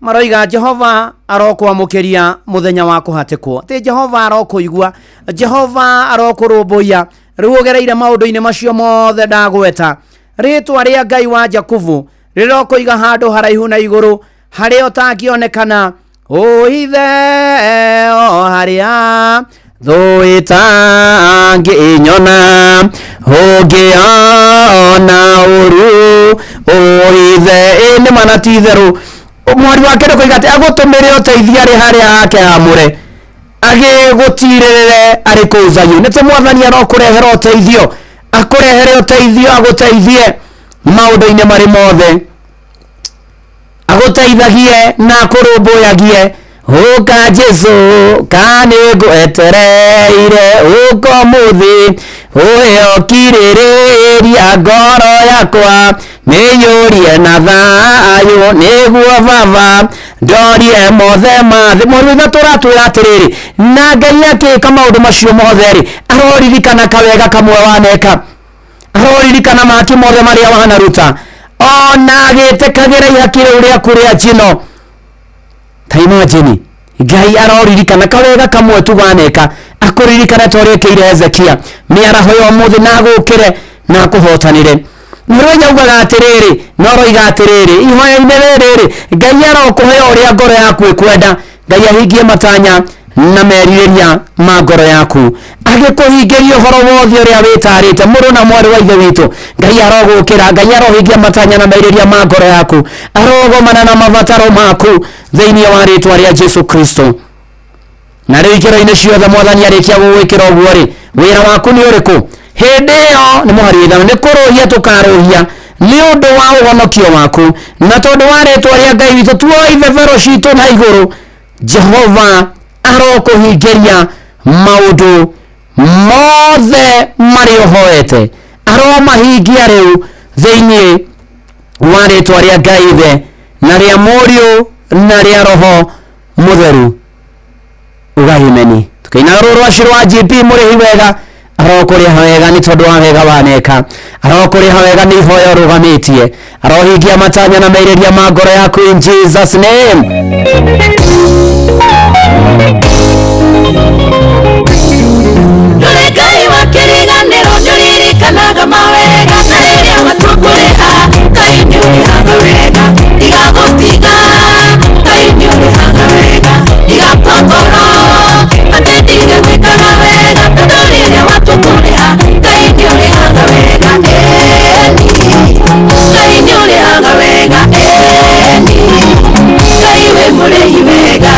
maroiga Jehova arokwamũkĩria mũthenya wa kũhatĩkwo, atĩ Jehova arokũigua, Jehova arokũrũmbũiya rĩu ũgereire maũndũ-inĩ macio mothe ndagweta. Rĩtwa rĩa Ngai wa Jakubu rĩrokũiga handũ haraihu na igũrũ harĩa ũtangĩonekana, ũithe o harĩa thũ ĩtangĩnyona, ũngĩona ũru ũithe. Ĩ nĩ mana ti itherũ. Mwari wake nĩ kũiga atĩ agũtũmĩre ũteithio arĩ harĩa hake hamũre, agĩgũtirĩrĩre arĩ kũu Zayuni. Nĩ tĩ mwathani arokũrehera ũteithio, akũrehere ũteithio, agũteithie maũndũ-inĩ marĩ mothe, agũteithagie na akũrũmbũyagie. Ũka Jesu ka nĩ ngwetereire, ũka ũmũthĩ ũyokirĩrĩria ngoro yakwa, mĩiyũrie na thayũ nĩguo baba ndorie mothe ma thĩ. Mweri wa 3 ũratwĩra atĩrĩrĩ, na Ngai akĩka maũndũ macio mothe rĩ, aroririkana kawega kamwe waneka, aroririkana maki mothe marĩa wanaruta, ona agĩtĩkagĩra ihaki rĩu rĩaku rĩa njino. Ta imagine Ngai aroririkana kawega kamwe tu waneka, akũririkane ta ũrĩa ekĩire Hezekia mĩaraho ya ũmũthĩ, na agũkĩre na akũhotanĩre. Mũrũnya ugaga atĩrĩrĩ, na ũroiga atĩrĩrĩ ihoya-inĩ rĩrĩ, Ngai arokũhe ũrĩa ngoro yaku ĩkwenda, Ngai ahingie matanya na merirĩria ma ngoro yaku, agĩkũhingĩria ũhoro wothe ũrĩa wĩtarĩte. Mũrũ na mwarĩ wa ithe witũ, Ngai arogũkĩra, Ngai arohingia matanya na merirĩria ma ngoro yaku, arogomana na mabataro maku thĩinĩ wa rĩtwa rĩa Jesu Kristo. Na rĩu ikĩro-inĩ ciothe mwathani arĩkia gũgwĩkĩra ũguo rĩ, wĩra waku nĩ ũrĩkũ? Hĩndĩ ĩyo nĩ mũhari wa 5, nĩ kũrũhia tũkarũhia nĩ ũndũ wa ũhonokio waku, na tondũ wa rĩtwa rĩa Ngai witũ tuoe ibebero citũ na igũrũ. Jehova arokũhingĩria maũndũ mothe marĩa ũhoete, aromahingia rĩu thĩinĩ wa rĩtwa rĩa Ngai Ithe na rĩa Mũriũ na rĩa Roho Mũtheru. Ugahimeni tukaina rũrũ rwa rwa GP mũrĩhi wega, arokũrĩha wega nĩ tondũ wa wega waneka, arokũrĩha wega nĩ ihoya ũrũgamĩtie, arohingia matanya na merirĩria ma ngoro yaku in Jesus name.
Ndũrĩ Ngai wa kĩrĩganĩro, nĩũririkanaga mawega, na rĩrĩa watua kũrĩha, Ngai nĩũrĩhaga wega. Ndigagũtiga, Ngai nĩũrĩhaga wega. Ndigakua ngoro, atĩ ndige gwĩkaga wega, tondũ rĩrĩa watua kũrĩha, Ngai nĩũrĩhaga wega. Ĩni, Ngai nĩũrĩhaga wega. Ĩni, Ngai wĩ mũrĩhi wega.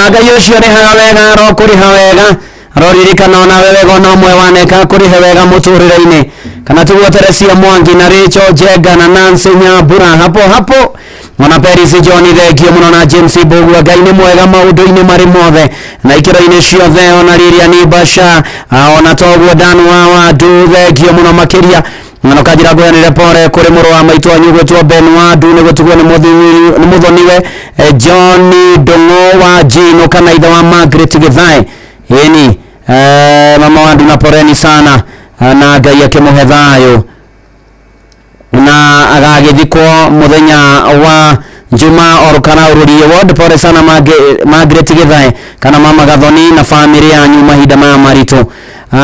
Na Ngai ũcio ũrĩhaga wega arokũrĩha wega, aroririkana onawe wega ona ũmwe waneka akũrĩhe wega mũtũrĩre-inĩ. Kana tiguo Teresia Mwangi na Rachel Njenga na Nancy Nyambura hapo hapo, ona Peris John thengio mũno na James Mbugua. Ngai nĩ mwega maũndũ-inĩ marĩ mothe na ikĩro-inĩ ciothe, ona Lilian Basha, ona toguo Dan wa Wandu thengio mũno makĩria. Ng'ano kanjĩra ngũyanĩre pore kũrĩ mũrũ wa maitũ wanyu gwĩtwo Ben Wandu nĩ gũtigwo nĩ mũthoniwe John Ndung'u wa Jino kana ithe wa Margaret Githae. Ĩni mama Wandu na poreni sana, na Ngai akĩmũhe thayũ na agagĩthikwo mũthenya wa Juma Orukana Ururie Ward. Pore sana Margaret Githae kana mama Gathoni na family yanyu mahinda maya maritũ.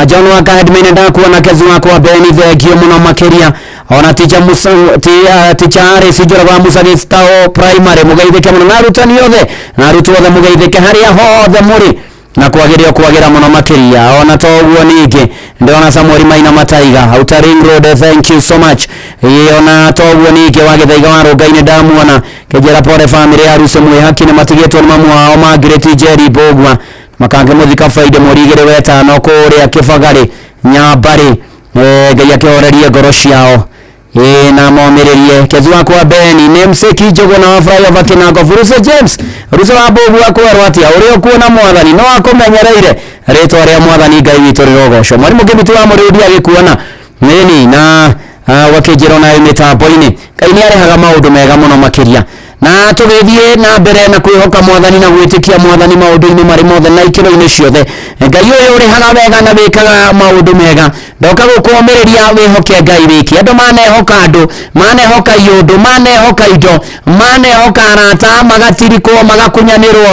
John wa Kahedmene ndakuona kezi wakwa Beni thengio mũno makĩria, ona ticha Musa ticha Aris Njoroge wa Musa Gĩtao Primary mũgeithĩke mũno, na arutani othe na arutwo othe mũgeithĩke harĩa hothe mũrĩ na kwagĩrio kwagĩra mũno makĩria. Ona to ũguo ningĩ ndĩrona Samuel Maina Mataiga Outer Ring Road, thank you so much. Ona to ũguo ningĩ wa Gĩthaiga wa Rũngai-inĩ ndamuona kĩnjĩra pore family ya Ruse Mwĩhaki nĩ matigĩtwo nĩ mamu wao Margaret Njeri Mbũgua, makangĩmũthika Friday mweri 2 wetano kũrĩa Kĩbagarĩ Nyambarĩ. Ngai akĩhorerie ngoro ciao na momĩrĩrie. Kezi wakwa Beni namesake Njũgũna wa flyover Kĩnango Furuse James Ruse wa Mbũgua kwerwo atĩa ũrĩa ũkuona mwathani no akũmenyereire rĩtwa rĩa mwathani Ngai witũ rĩrogocwo. Mwarimũ Kĩmiti wa Mũrĩũthi agĩkuona nĩni na wakĩnjĩra onawe mĩtambo-inĩ. Ngai nĩ arehaga maũndũ mega mũno makĩria, na tũgĩthiĩ na mbere na kwĩhoka mwathani na gwĩtĩkia mwathani maũndũ-inĩ marĩ mothe na ikĩro-inĩ ciothe. Ngai ũyũ ũrĩhaga wega na wĩkaga maũndũ mega, ndoka gũkũũmĩrĩria wĩhoke Ngai wiki. Andũ manehoka andũ, manehoka iũndũ, manehoka indo, manehoka arata, magatirikwo, magakunyanĩrwo,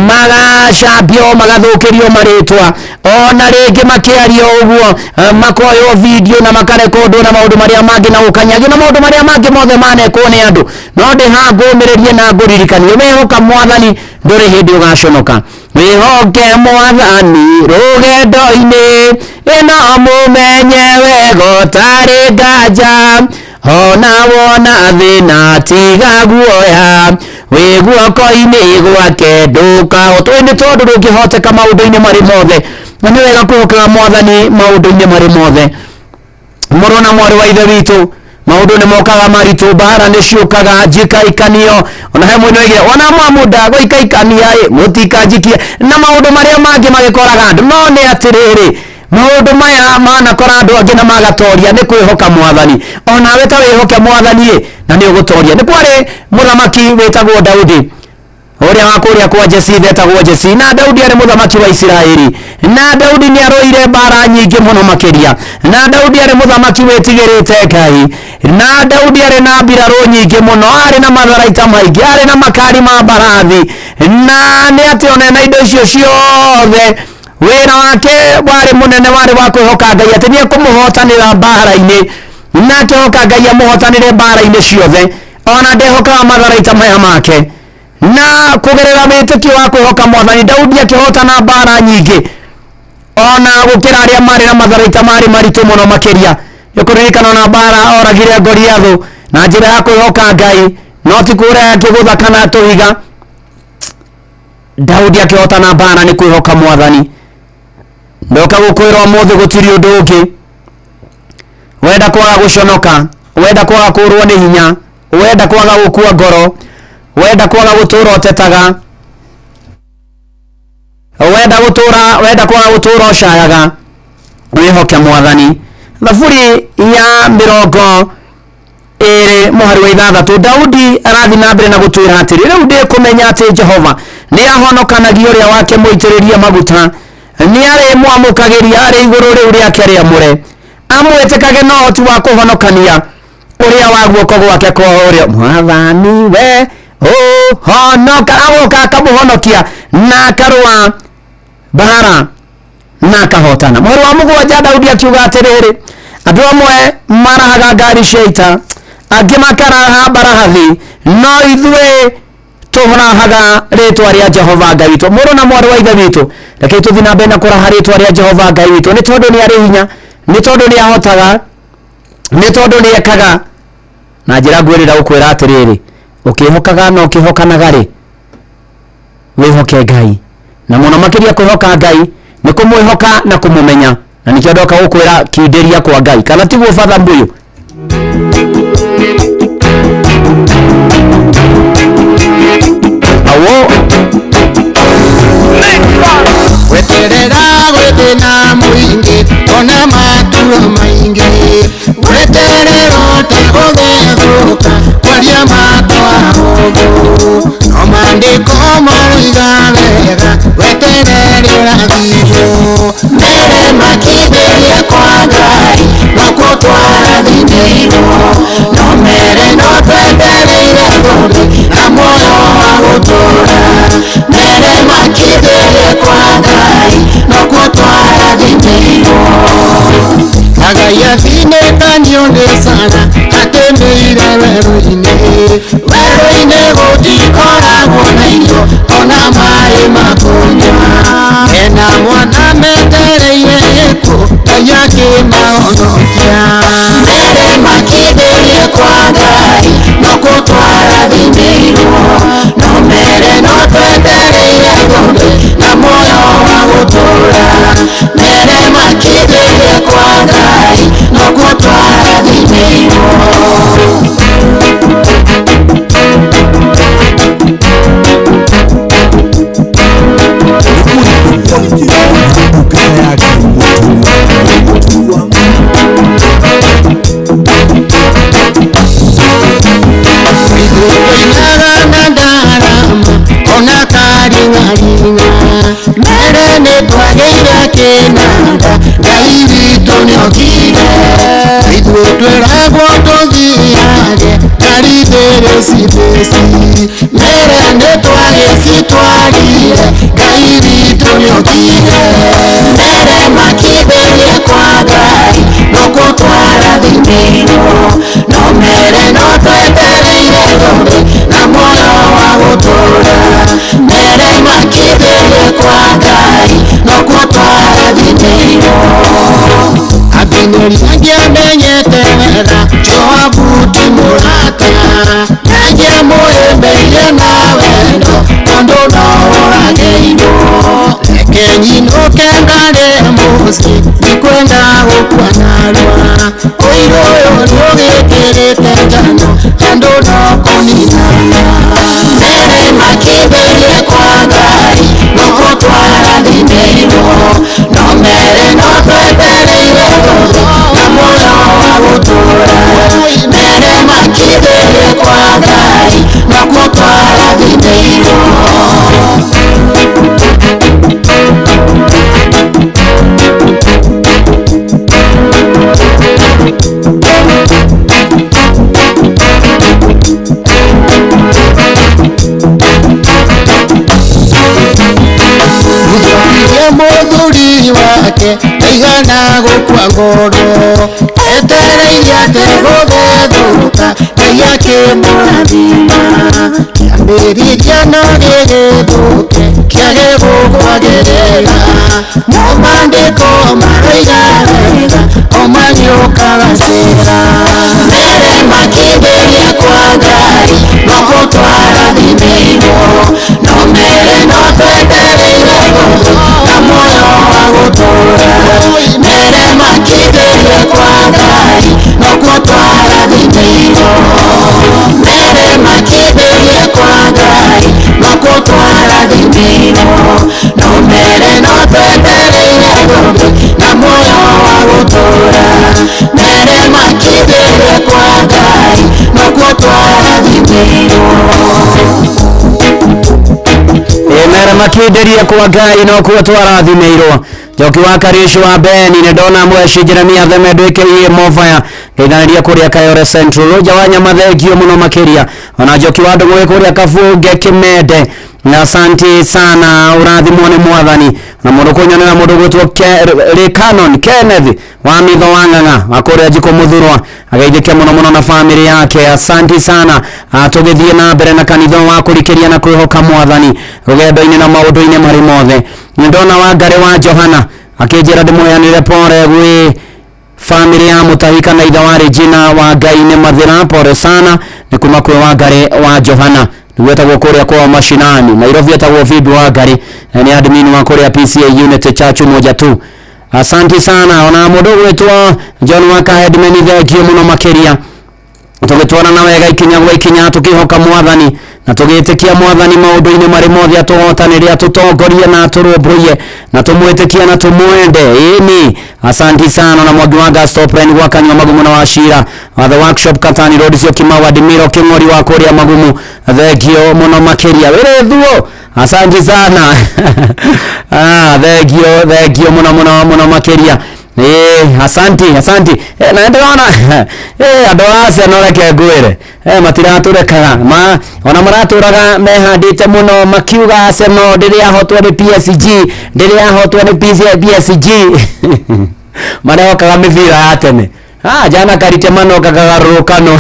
magacambio, magathũkĩrio marĩtwa, ona rĩngĩ makĩario ũguo makoywo video na makarekondwo na maũndũ marĩa mangĩ na gũkanyagio na maũndũ marĩa mangĩ mothe manekwo nĩ andũ. No ndĩ haha ngũũmĩrĩrie na ngũririkanie wĩhoka mwathani ndũrĩ hĩndĩ ũgaconoka. Wĩhoke mwathani rũgendo-inĩ ĩno mũmenye wega ũtarĩ nganja, ona wona thĩna tiga guoya, wĩ guoko-inĩ gwake ndũkahotwo. Nĩ tondũ ndũngĩhoteka maũndũ-inĩ marĩ mothe, na nĩ wega kwĩhokaga mwathani maũndũ-inĩ marĩ mothe. Mũrũ na mwarĩ wa ithe witũ, maũndũ nĩ mokaga maritũ, mbara nĩ ciũkaga, njikaikanio, ona he mũndũ oigire ona mwamuda gũikaikania ĩ mũtikanjikie, na maũndũ marĩa mangĩ magĩkoraga andũ. No nĩ atĩrĩrĩ, maũndũ maya manakora andũ angĩ na magatoria nĩ kwĩhoka mwathani. Onawe ta wĩhoke mwathani ĩ na nĩ ũgũtoria. Nĩ kwarĩ mũthamaki wĩtagwo Daudi ũrĩa wa kũrĩa kwa Jesi, etagwo Jesi, na Daudi arĩ mũthamaki wa Isiraeli, na Daudi nĩ arũire mbara nyingĩ mũno makĩria, na Daudi arĩ mũthamaki wĩtigĩrĩte Ngai, na Daudi arĩ na mbirarũ nyingĩ mũno, arĩ na matharaita maingĩ, arĩ na makari ma mbarathi, na nĩ atĩ ona na indo icio ciothe wĩra wake warĩ mũnene, warĩ wa kwĩhoka Ngai atĩ nĩ ekũmũhotanĩra mbara-inĩ, na akĩhoka Ngai amũhotanĩre mbara-inĩ ciothe, ona ndehokaga matharaita maya make. Na kũgerera wĩtĩkio wa kwĩhoka mwathani Daudi akĩhotana mbara nyingĩ ona gũkĩra arĩa marĩ na matharaita marĩ maritũ mũno makĩria. Nĩ kũririkana ona mbara oragire Goliathũ na njĩra ya kwĩhoka Ngai, no ti kũrĩa akĩgũtha kana tũhiga. Daudi akĩhotana mbara nĩ kwĩhoka mwathani. Ndoka gũkwĩra ũmũthĩ gũtirĩ ũndũ ũngĩ. Wenda kwaga gũconoka, wenda kwaga kũrwo nĩ hinya, wenda kwaga gũkua ngoro, wenda kwaga gũtũra ũtetaga, wenda gũtũra, wenda kwaga gũtũra ũcayaga, wĩhoke mwathani. Thaburi ya 26 mũhari wa 6, Daudi arathiĩ na mbere na gũtwĩra atĩrĩ, rĩu ndĩkũmenya atĩ Jehova nĩ ahonokanagia ũrĩa wake mũitĩrĩrie maguta, nĩ arĩmwamũkagĩria arĩ igũrũ rĩu rĩake rĩamũre, amwĩtĩkage na ũhoti wa kũhonokania ũrĩa wa guoko gwake kwa ũrĩo. Mwathani we ũhonoka, agoka akamũhonokia na akarũa mbara na akahotana. Mũhari wa 7 Daudi akiuga atĩrĩrĩ, andũ amwe marahaga ngari cia ita, angĩ makaraha mbarathi, no ithuĩ tũrahaga rĩtwa rĩa Jehova Ngai witũ. Mũrũ na mwarĩ wa ithe witũ, reke tũthiĩ na mbere na kũraha rĩtwa rĩa Jehova Ngai witũ, nĩ tondũ nĩ arĩ hinya, nĩ tondũ nĩ ahotaga, nĩ tondũ nĩ ekaga. Na njĩra ngwĩrĩra gũkwĩra atĩrĩrĩ, ũkĩhokaga na ũkĩhokanaga rĩ, wĩhoke Ngai. Na mũno makĩria kwĩhoka Ngai nĩ kũmwĩhoka na kũmũmenya, na nĩkĩo ndoka gũkwĩra kindĩria kwa Ngai, kana tiguo Father Mbuyu? Awo
Weterera gwĩthĩna mũingĩ ona maturo maingĩ, weterera ũtegũthethũka kwaria matwa ũguo, no maandĩko maroiga wega weterere ũrathimwo. Mbere makindĩrie kwa Ngai nokuo twarathimĩirwo, no mere no twetereire thũmbĩ na muoyo wa gũtũũra. Mbere makindĩrie kwa Ngai nokuo twarathimĩirwo. Ngai athinĩkanio nĩ Sara atĩmĩire werũ-inĩ, werũ-inĩ gũtikoragwo na irio ona maĩ ma kũnyua. Ena mwana metereire gĩkuũ Ngai akĩmahonokia. Mbere makindĩrie kwa Ngai nokuo twarathimĩirwo, no mere no twetereire thũmbĩ na muoyo wa gũtũũra. Mbere makindĩrie kwa Ngai nokuo twarathimĩirwo. Tũinaga na ndarama ona karing'aring'a, mbere nĩ twagĩire kĩnanda Ngai witũ nĩokire. Ithuĩ twĩragwo tũthiage ngari thĩrĩcithĩci, mbere nĩ twagĩcitwarire Ngai witũ nĩokire. Mbere makindĩrie kwa Ngai nokuo twarathimĩirwo, no mere no twetereire thũmbĩ na muoyo wa gũtũũra. Mbere makindĩrie kwa Ngai nokuo twarathimĩirwo. Abineri angĩamenyete wega Joabu ti mũrata, ndangĩamũhĩmbĩirie na wendo tondũ no ũragĩirwo. Reke nyinũke ngarĩe mũciĩ ndikwenda gũkua narua, ũirũ ũyũ nĩũgĩkĩrĩte njano andũ no kũninana. Mbere makindĩrie kwa Ngai nokuo twarathimĩirwo, no mere no twetereire thũmbĩ na muoyo wa gũtũũra. Mbere makindĩrie kwa Ngai nokuo twarathimĩirwo. Mũthuririe mũthuri wake ndaigana gũkua ngoro, etereire ategũthethũka Ngai akĩmũrathima. Kĩambĩrĩria no gĩgĩthũke kĩage gũkwagĩrĩra, no maandĩko maroiga wega o magĩũkaga cĩra. Mbere makindĩrie kwa Ngai nokuo twarathimĩirwo, no mere no twetereire thũmbĩ na muoyo wa gũtũũra. Mbere makindĩrie kwa Ngai nokuo twarathimĩirwo. Mbere makindĩrie kwa Ngai nokuo twarathimĩirwo, no mere no twetereire thũmbĩ na muoyo wa gũtũũra. Mbere makindĩrie kwa Ngai nokuo twarathimĩirwo.
Mere makindĩrie kwa Ngai nokuo twarathimĩirwo. Njoki wa Karishu wa Beni nĩ ndona mweshi Jeremia Theme ndwĩkĩirie Mofaya ngeithanĩria kũrĩa Kayore Central Rũnja wa nyama thengio mũno makĩria, ona Njoki wa Ndũng'ũ kũrĩa Kabunge Kĩmende, na asante sana, ũrathimwo nĩ Mwathani. Na mũndũ kũnyonera mũndũ gwĩtwo Canon Kenneth wa Mitho wa Ng'ang'a wa kũrĩa Njiko Mũthurwa, ageithĩke mũno mũno na famĩlĩ yake, asante sana. Tũgĩthiĩ na mbere na kanitha wa kũrikĩria na kwĩhoka Mwathani rũgendo-inĩ na maũndũ-inĩ marĩ mothe. Nĩ ndona Wangarĩ wa Johana akĩnjĩra ndĩmũheanĩre pore gwĩ famĩlĩ ya Mũtahi kana ithe wa Regina wa Ngai nĩ mathĩra, pore sana, nĩ kuma kwĩ Wangarĩ wa Johana. Nĩguo etagwo kũrĩa kwa mashinani Nairobi, etagwo Phoebe Wangari, nĩ admin wa kũrĩa PCA Unity Church moja tu. Asante sana ona mũndũ ũgwĩtwo John Waka headman, thank you mũno makĩria. Tũgĩtwarana wega ikinya gwa ikinya, tũkĩhoka mwathani na tũgĩtĩkia mwathani maũndũ-inĩ marĩ mothe, atũhotanĩre, atũtongorie na atũrũmbũiye, na tũmwĩtĩkie na tũmwende. Ĩni, asanti sana. Na Mwangi wa Gastopren gwa Kanyua Magumu na Wachira wa The Workshop Katani Road Syokimau, Admiro King'ori wa kũrĩa Magumu, thank you mũno makĩria. Wĩrĩ thuo, asanti sana. Ah, thank you, thank you mũno mũno mũno makĩria. Asanti, asanti. Na ndĩrona andũ a Arsenal, reke ngwĩre, matiratũrekaga ma ona maratũraga mehandĩte mũno makiuga Arsenal ndĩrĩ yahotwo nĩ PSG, ndĩrĩ yahotwo nĩ PSG. Marehokaga mĩbira ya tene. Ah, jana karite manoka kagarũrũkano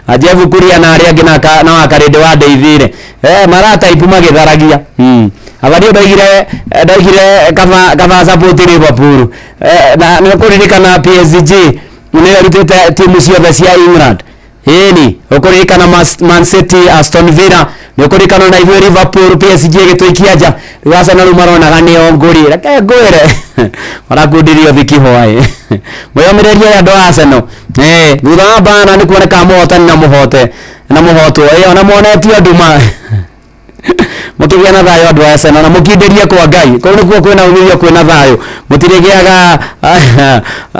Ajebu Kuria na arĩa angĩ na wakarĩndĩ wa ndeithire marataipu magĩtharagia. Abario ndoigire kaba support Liverpool, na nĩ ũkũririkana PSG nĩ yarutĩte timu ciothe cia England. Ĩni ũkũririkana Man City, Aston Villa, nĩ ũkũririkana na ithuĩ Liverpool, PSG ĩgĩtũikia nja. Rĩu Arsenal rĩu maronaga nĩo ngũri, reke ngwĩre marakundirio thiki hwaĩ. Mwĩyũmĩrĩrie andũ a Arsenal, thutha wa mbara nĩ kuonekaga mũhotani na mũhote na mũhotwo, ona monetio nduma. Mũkĩgĩa na thayũ andũ a Arsenal, na mũkindĩrie kwa Ngai, kũu nĩkuo kwĩna umithio, kwĩna thayũ, mũtirĩgĩaga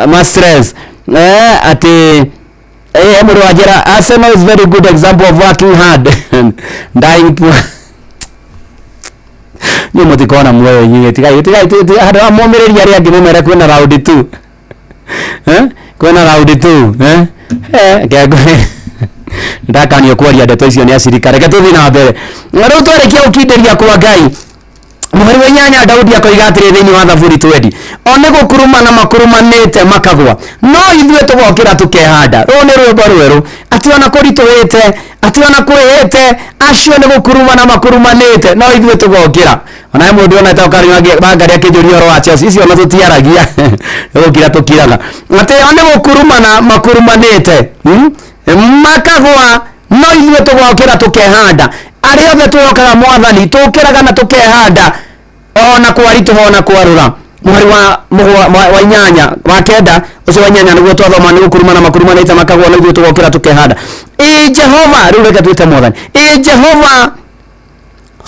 ma stress. Atĩ mũrũ wa njĩra, Arsenal is very good example of working hard dying poor. Nyuĩ mũtikona muoyo inyuĩ, tigai tigai tigai, handũ ha mũmĩrĩrie arĩa angĩ mũmere kwĩna round 2, kwĩna round 2. Reke ndakanio kwaria ndeto icio nĩ acirika, reke tũthiĩ na mbere. Na rĩu twarĩkia gũkindĩria kwa Ngai, mũhari wa 8 Daudi akoiga atĩrĩ thĩinĩ wa Thaburi 20, o nĩ gũkurumana makurumanĩte makagwa, no ithuĩ tũgokĩra tũkehanda. Rũũ nĩ rwĩmbo rwerũ, atĩ ona kũritũhĩte, atĩ ona kwĩhĩte, acio nĩ gũkurumana makurumanĩte, no ithuĩ tũgokĩra. Ona he mũndũ ona etagwo Karen Wangari akĩnjũria ũhoro wa Chelsea, icio ona tũtiaragia, nĩ gũkira tũkiraga. Atĩ o nĩ gũkurumana makurumanĩte makagwa, no ithuĩ tũgokĩra tũkehanda. Arĩa othe twĩhokaga mwathani tũkĩraga na tũkehanda, ona kwaritũha ona kwarũra. Mũhari wa 8 wa 9 ũcio wa 8 nĩguo twathoma, nĩ gũkurumana makurumanĩte makagwa, no ithuĩ tũgokĩra tũkehanda. Ĩ Jehova, rĩu reke twĩte mwathani. Ĩ Jehova,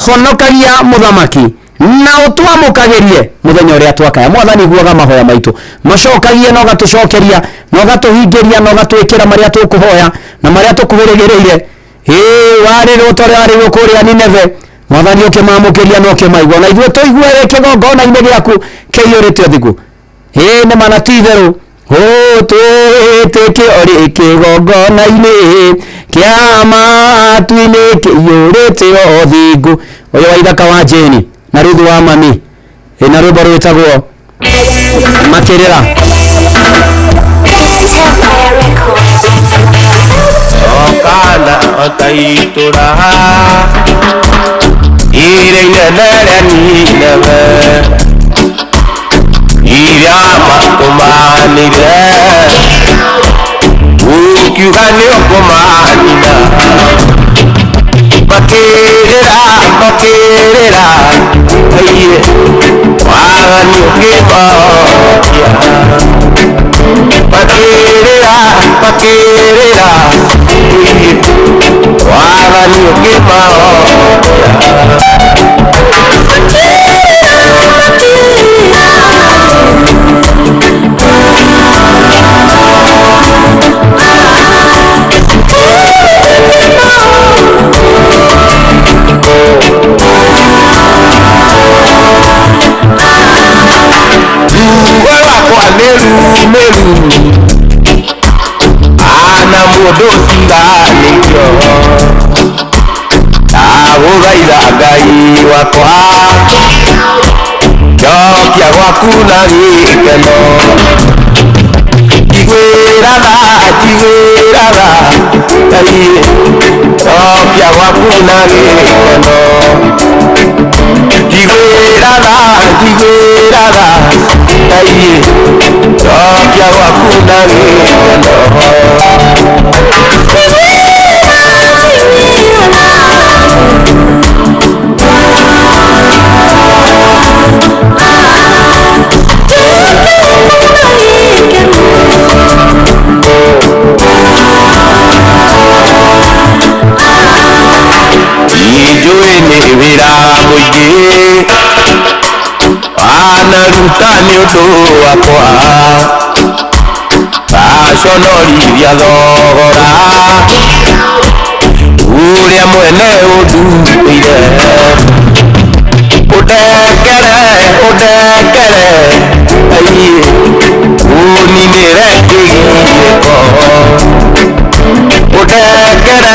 honokagia mũthamaki na ũtwamũkagĩrie mũthenya ũrĩa twakaya. Mwathani iguaga mahoya maitũ, macokagie na ũgatũcokeria na ũgatũhingĩria na ũgatwĩkĩra marĩa tũkũhoya na marĩa tũkwĩrĩgĩrĩire. Warĩrwo ta ũrĩa warĩrwo kũrĩa Nineve, mwathani ũkĩmamũkĩria na ũkĩmaigua, na ithuĩ tũigue wĩ kĩgongona-inĩ gĩaku kĩiyũrĩte ũthingu. Nĩ ma na ti itherũ, twĩtĩkio rĩ kĩgongona-inĩ kĩa matu-inĩ kĩiyũrĩte ũthingu. Ũyũ wa ithaka wa Jane na Ruthu wa mami, na rwĩmbo rwĩtagwo Makĩrĩra.
Okana otaitura ire inene rĩa Nineve iria matũmanire ukiuga nĩ ũkũmanina makĩrĩra makĩrĩra aiye wathani ũkĩmokia makĩrĩra makĩrĩra aiye wathani ũkĩmokia. Meru ana mũndũ ũtiganĩirio ndagũthaitha Ngai wakwa njokia gwaku na gĩkeno njiguĩraga njiguĩraga Ngai njokia gwaku na gĩkeno njiguĩraga njiguĩraga Ngai njokia gwaku na gĩkeno. Wanaruta nĩ ũndũ wakwa Baconorithia thogora Ũrĩa mwene ũndutĩire Ũndekere, ũndekere Aiĩ, ũninĩre kĩgirĩko Ũndekere,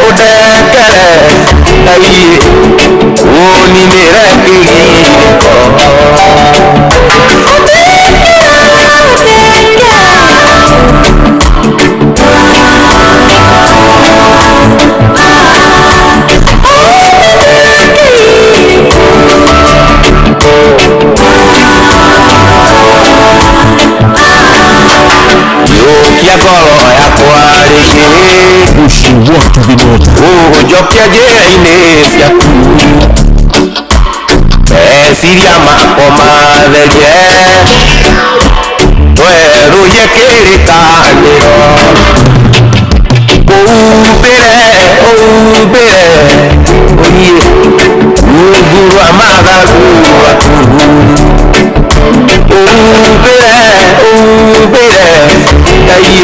ũndekere Aiĩ, ũninĩre kĩgirĩko Njokia ngoro yakwa rĩngĩ Ũnjokia njĩra-inĩ ciaku Meciria makwa matherie Twerũhie kĩrĩkanĩro Ũumbĩre, ũumbĩre Ũiĩ, rungu rwa mathagu maku Ũumbĩre, ũumbĩre Aiĩ,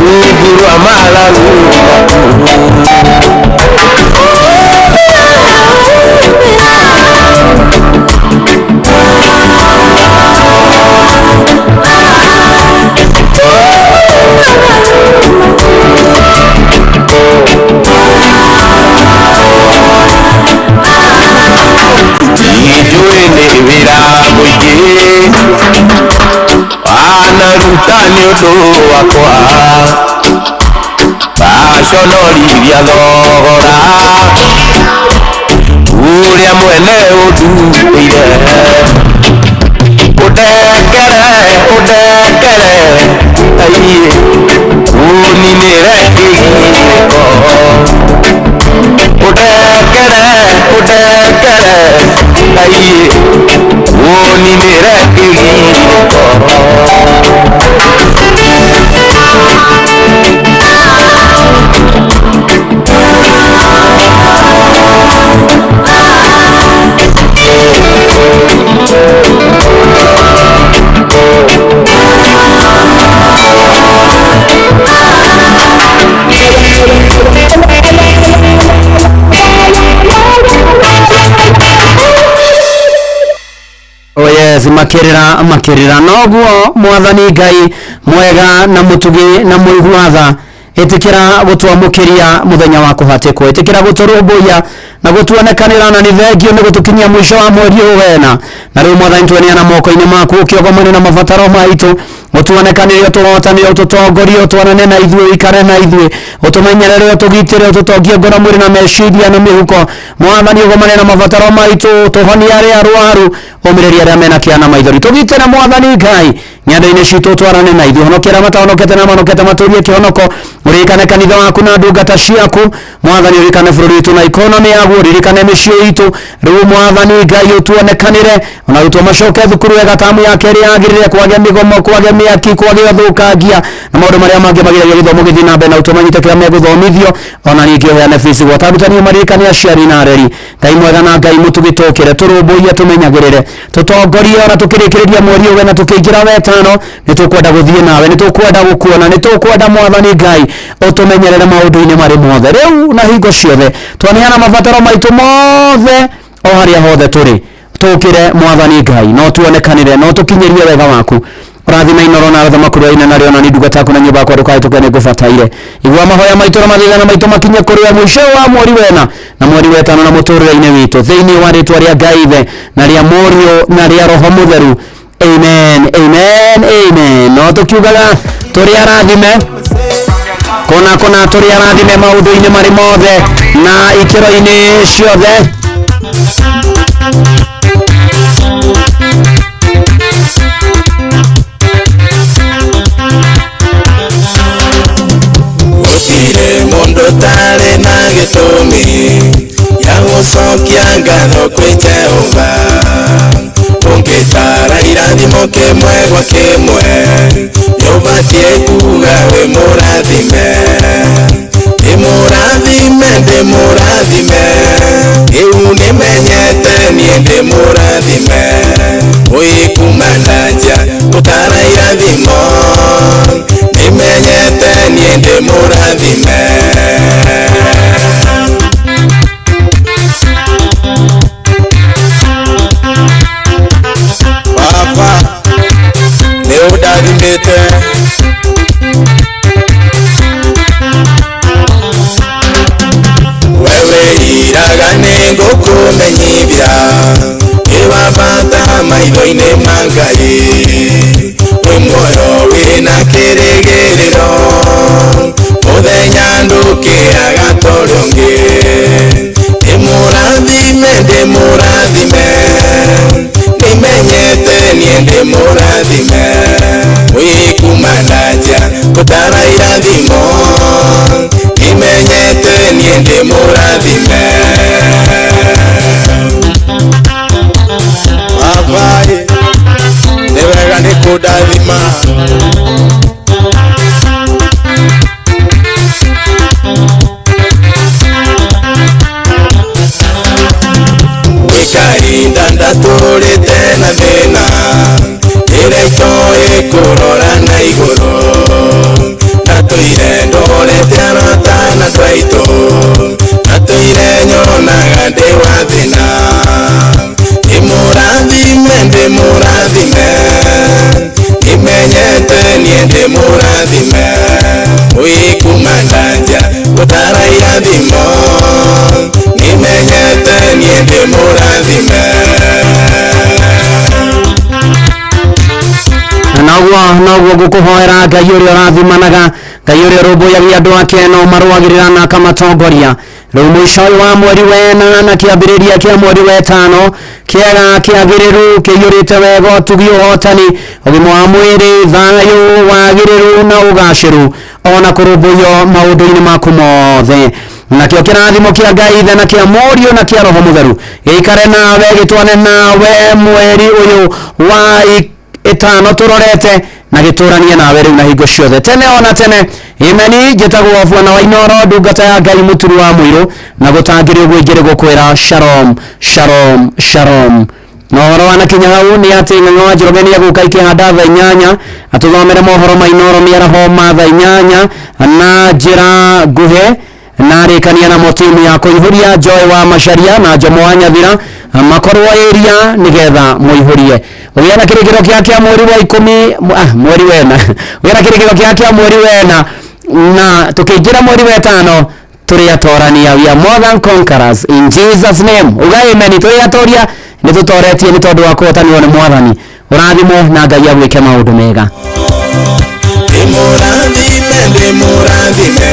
rungu rwa mathagu maku Njũĩ nĩ wĩra mũingĩ Wanaruta nĩ ũndũ wakwa Baconorithia thogora Ũrĩa mwene ũndutĩire Ũndekere, ũndekere Aiĩ, ũninĩre kĩgirĩko Ũndekere, ũndekere Aiĩ, ũninĩre kĩgirĩko
Oh yes, makirira makirira noguo mwathani Ngai mwega na mutugi na muigua tha itikira gutwamukiria muthenya wa kuhatikwo itikira guturumbuiya na gutuonekanira na ni thengio ni gutukinyia mwisho wa mweri uyu wena na riu mwathani tweneana moko-ini maku ukiogomane na mabataro maitu utuonekanire utuhotanire ututongorie utwarane na ithuĩ ũikare na ithuĩ utumenyerere utugitire ututongie ngoro mwĩrĩ na meciria na mĩhuko mwathani ũgomane na mabataro maitũ tũhonie arĩa arwaru ũmĩrĩrie arĩa mena kĩa na maithori tũgitĩre mwathani Ngai ng'endo-inĩ citũ ũtwarane na ithuĩ honokia arĩa matahonokete na mahonokete matũrie kĩhonoko ũririkane kanitha waku na ndungata ciaku mwathani ũririkane bũrũri witũ na ikonomĩ yaguo ũririkane mĩciĩ itũ rĩu mwathani Ngai ũtuonekanĩre ona arutwo macoke thukuru wega tamu ya kerĩ yagĩrĩre kwage mĩgomo kwage mĩaki kwage ũthũkangia na maũndũ marĩa mangĩ magiragia gĩthomo gĩthiĩ na mbere na arutwo manyite kĩrĩa megũthomithio ona ningĩ ũheane bici gwata arutani maririkane aciari na areri Ngai mwega na Ngai mũtugi tũkĩre tũrũmbũiye tũmenyagĩrĩre tũtongorie ona tũkĩrĩkĩrĩria mweri ũyũ na tũkĩingĩra wetano nĩ tũkwenda gũthiĩ nawe nĩ tũkwenda gũkuona nĩ tũkwenda mwathani Ngai ũtũmenyerere maũndũ-inĩ marĩ mothe rĩu na hingo ciothe twaneana mabataro maitũ mothe o harĩa hothe tũrĩ tũkĩre mwathani Ngai no tuonekanĩre no tũkinyĩrie wega waku ũrathime Inoro na arĩa makũrũa-inĩ na rĩona nĩ ndungata yaku na nyũmba yakwa ndũkae nĩ ngũbataire igua mahoya maitũ na mathĩna maitũ makinye kũrĩ we mũico wa mweri wena na mweri wetano na mũtũrĩre-inĩ witũ thĩinĩ wa rĩtwa rĩa Ngai Ithe na rĩa Mũriũ na rĩa Roho Mũtheru amen amen amen no tũkiugaga tũrĩ arathime kona kona tũrĩ arathime maũndũ-inĩ marĩ mothe na ikĩro-inĩ ciothe
Gũtirĩ mũndũ ũtarĩ na gĩtũmi ya gũcokia ngatho kwĩ Jehova ũngĩtara irathimo kĩmwe gwa kĩmwe nĩũbatiĩ kuga wĩ mũrathime ndĩ mũrathime ndĩ mũrathime rĩu nĩmenyete niĩ ndĩ mũrathime Wĩ kuma na nja gũtara irathimo nĩmenyete niĩ ndĩ mũrathime. Baba nĩ ũndathimĩte wewe iraga nĩngũkũmenyithia wĩ wa bata maitho-inĩ ma Ngai wĩ muoyo wĩna kĩrĩgĩrĩro mũthenya ndũkĩaga torĩa ũngĩ ndĩmũrathime ndĩmũrathime nĩmenyete niĩ ndĩmũrathime wĩ kuma na nja gũtara irathimo nĩmenyete niĩ ndĩmũrathime. Baba nĩ wega nĩ kũndathima gwĩ kahinda ndatũrĩte na thĩna rĩrĩa itoĩ kũrora na igũrũ ndatũire ndorete arata na andũ aitũ ndatũire nyonaga ndĩ wa thĩna ndĩmũrathime ndĩmũrathime nĩmenyete niĩ ndĩmũrathime wĩ kuma na nja gũtara irathimo nĩmenyete niĩ ndĩmũrathime.
Noguo noguo ngũkũhoera Ngai ũrĩa ũrathimanaga Ngai ũrĩa ũrũmbũyagia andũ ake na ũmarũagĩrĩra na akamatongoria rĩu mũico ũyũ wa mweri wena na kĩambĩrĩria kĩa mweri wetano kĩega kĩagĩrĩru kĩiyũrĩte wega ũtugi ũhotani ũgima wa mwĩrĩ thayũ wagĩrĩru na ũgacĩru ona kũrũmbũiyo maũndũ-inĩ maku mothe nakĩo kĩrathimo kĩa Ngai Ithe na kĩa Mũriũ na kĩa Roho Mũtheru gĩikare nawe gĩtwane nawe mweri ũyũ wa ĩtano tũrorete na gĩtũranie nawe rĩu na hingo ciothe tene ona tene. Imeni njĩtagwo Bwana wa Inooro ndungata ya Ngai mũturu wa mũirũ na gũtangĩrĩ ũguo ingĩrĩ gũkwĩra shalom shalom shalom. Na ũhoro wanakinya hau nĩ atĩ Ng'ang'a wa Njoroge nĩ egũka ikĩhanda thaa 8 atũthomere mohoro ma Inooro mĩaraho ma thaa 8 na njĩra nguhĩ na arĩkania namo timu ya kũihũria Joy wa Macharia na Jomo wa Nyathira makorwo area nĩgetha mũihũrie ũgĩa na kĩrĩkĩro kĩa kĩa mweri wa 10 mweri wena ũgĩa na kĩrĩkĩro kĩa kĩa mweri wena na tũkĩingĩra mweri wa 5 tũrĩ atorania. We are more than conquerors in Jesus name. Uga amen. Tũrĩ atoria nĩ tũtoretie nĩ tondũ wa kũhotanwo nĩ Mwathani. Ũrathimwo na Ngai agwĩke maũndũ mega.
Ndĩmũrathime ndĩmũrathime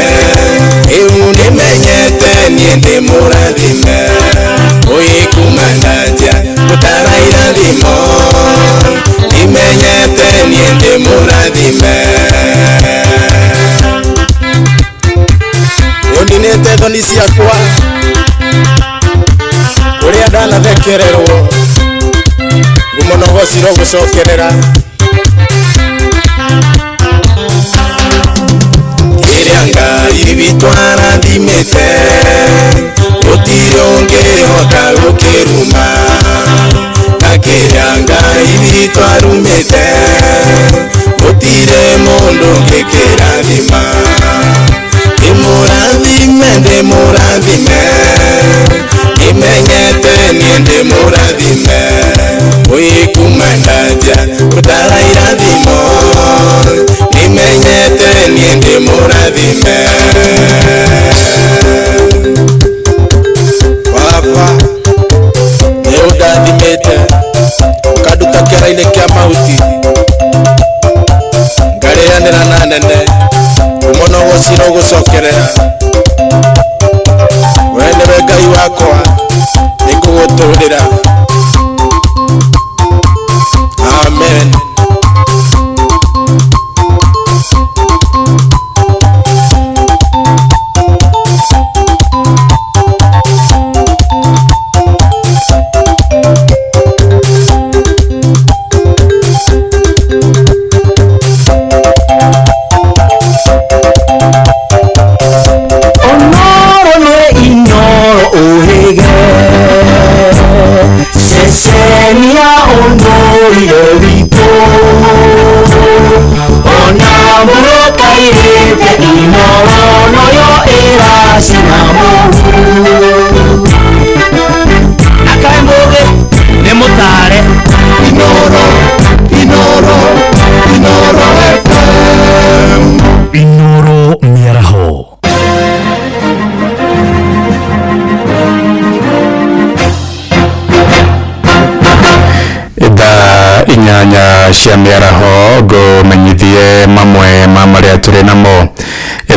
rĩu nĩmenyete niĩ ndĩmũrathime wĩ kuma na nja gũtara irathimo nĩmenyete niĩ ndĩmũrathime. Nĩũndinĩte thoni ciakwa ũrĩa ndanathekererwo ngumo na ũgoci irogũcokerera kĩrĩa Ngai witũ arathimĩte gũtirĩ ũngĩhota gũkĩruma na kĩrĩa Ngai witũ arumĩte gũtirĩ mũndũ ũngĩkĩrathima. Ndĩmũrathime ndĩmũrathime nĩmenyete niĩ ndĩmũrathime wĩ kuma na nja gũtara irathimo nĩmenyete niĩ ndĩmũrathime. Baba nĩ ũndathimĩte ũkanduta kĩara-inĩ kĩa mahuti ngarĩanĩra na nene ngumo na ũgoci irogũcokerera we nĩwe Ngai wakwa nĩngũgũtũrĩra. Amen.
Onoro nĩ Inooro ũhĩge
cia mĩaraho ngũmenyithie mamwe ma marĩa tũrĩ namo.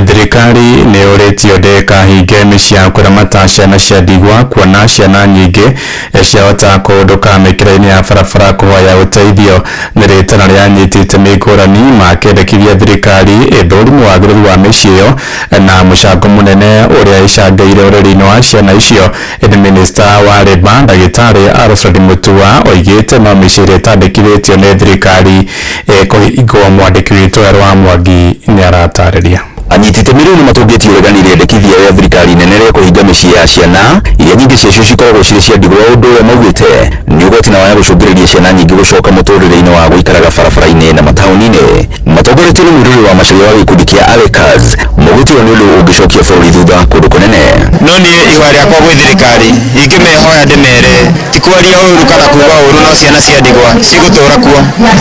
Thirikari nĩ ũrĩtio ndĩkahinge mĩciĩ ya kũramata ciana cia ndigwa kuona ciana nyingĩ ciahota kũndũka mĩkĩra-inĩ ya barabara kũhoya ũteithio. Nĩ rĩtana rĩa anyiti itemi ngũrani makĩendekithia thirikari ĩthũrime wagĩrĩru wa mĩciĩ ĩyo na mũcango mũnene ũrĩa ĩcangĩire ũreri-inĩ wa ciana icio. Ĩndĩ minista wa Labour ndagĩtarĩ Alfred Mutua oigĩte no mĩciĩ ĩrĩa ĩtandĩkithĩtio nĩ thirikari ĩkũhingwo. Mwandĩki witũ Werũ wa Mwangi nĩaratarĩria.
Anyiti itemi rĩu nĩmatũngĩtie ũregani rĩendekithia rĩa thirikari nene rĩa kũhinga mĩciĩ ya ciana iria nyingĩ ciacio cikoragwo cirĩ cia ndigwa, ũndũ ũrĩa maugĩte nĩ ũgwati na waya gũcũngĩrĩria ciana nyingĩ gũcoka mũtũrĩre-inĩ wa gũikaraga barabara-inĩ na mataũni-inĩ. Matongoretio nĩ mũirũrĩ wa Macharia wa gĩkundi kĩa Alekas, maugĩte ũyũ nĩ ũndũ ũngĩcokia bũrũri thutha kũndũ kũnene.
No niĩ ihoya rĩakwa gwĩ thirikari ingĩmehoya ndĩmere ti kwaria ũru kana kuga ũru, no ciana cia ndigwa cigũtũra kuo,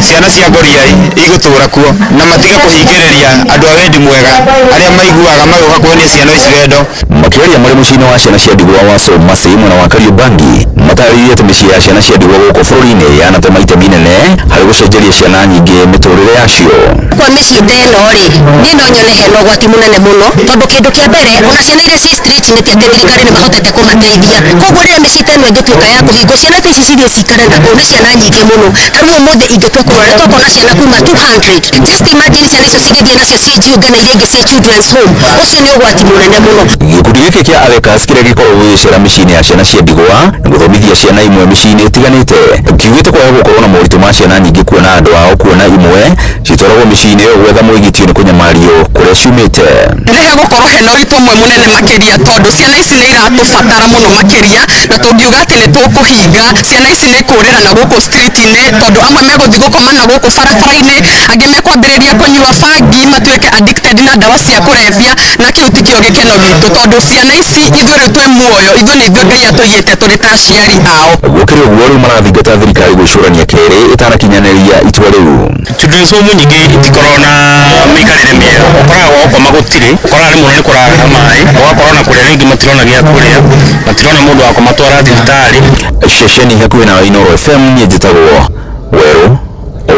ciana cia ngoriai igũtũra kuo, na matige kũhingĩrĩria andũ a wendi mwega arĩa maiguaga magĩũka kuonia ciana ici wendo.
Makĩaria marĩ mũciĩ-inĩ wa ciana cia ndigwa wa Somasi mwena wa Kariobangi, matarĩirie atĩ mĩciĩ ya ciana cia ndigwa gũkũ bũrũri-inĩ yanatema itemi inene harĩ gũcenjeria ciana nyingĩ mĩtũrĩre yacio.
Kwa mĩciĩ ta ĩno rĩ, niĩ no nyone hena ũgwati mũnene mũno, tondũ kĩndũ kĩa mbere ona ciana iria ciĩ street nĩ ti atĩ thirikari nĩ mahotete kũmateithia. Koguo rĩrĩa mĩciĩ ta ĩno ĩngĩtuĩka ya kũhingwo, ciana ta ici cithiĩ cikare na kũu nĩ ciana nyingĩ mũno. Ta rĩu ũmũthĩ ingĩtua kũrora nĩ tũkuona ciana kuma 200. Just imagine ciana icio cigĩthiĩ nacio ciĩjiũnge na iria ingĩ ciĩ children's home. Ũcio nĩ ũgwati mũnene mũno.
Gĩkundi gĩkĩ kĩa Alekas kĩrĩa gĩkoragwo gĩgĩcera mĩciĩ-inĩ ya ciana cia ndigwa na gũthomithia ciana imwe mĩciĩ-inĩ ĩtiganĩte, kiugĩte kwaga gũkorwo na moritũ ma ciana nyingĩ kuona andũ ao, kuona imwe citwaragwo mĩciĩ-inĩ ĩyo gwetha mwĩgitio nĩ kũnyamario kũrĩa ciumĩte.
Nĩ hegũkorwo hena ũritũ ũmwe mũnene makĩria, tondũ ciana ici nĩ iratũbatara mũno makĩria, na tũngiuga atĩ nĩ tũkũhinga ciana ici nĩ kũrĩra na gũkũ street-inĩ, tondũ amwe megũthiĩ gũkoma na gũkũ barabara-inĩ, angĩ mekwambĩrĩria kũnyua bangi matuĩke addicted na ndawa cia kũrebia, na kĩu tikĩo gĩkeno gitũ, tondũ ciana ici ithuĩ rĩu twĩ muoyo, ithuĩ nĩ ithuĩ Ngai atũigĩte tũrĩ ta aciari ao.
Gũkĩrĩ ũguo rĩu marathingata thirikari gwĩcũrania kerĩ ĩtanakinyanĩria itua rĩu.
Children's home nyingĩ itikoragwo na mĩikarĩre mĩega, ũkoraga gwa gũkoma gũtirĩ, ũkoraga rĩmwe nĩ kũraga maĩ, ũgakora ona kũrĩa rĩngĩ matirona gĩa kũrĩa, matirona mũndũ wa kũmatwara thibitarĩ.
Ceceni hakuhĩ na Inooro FM, niĩ njĩtagwo Werũ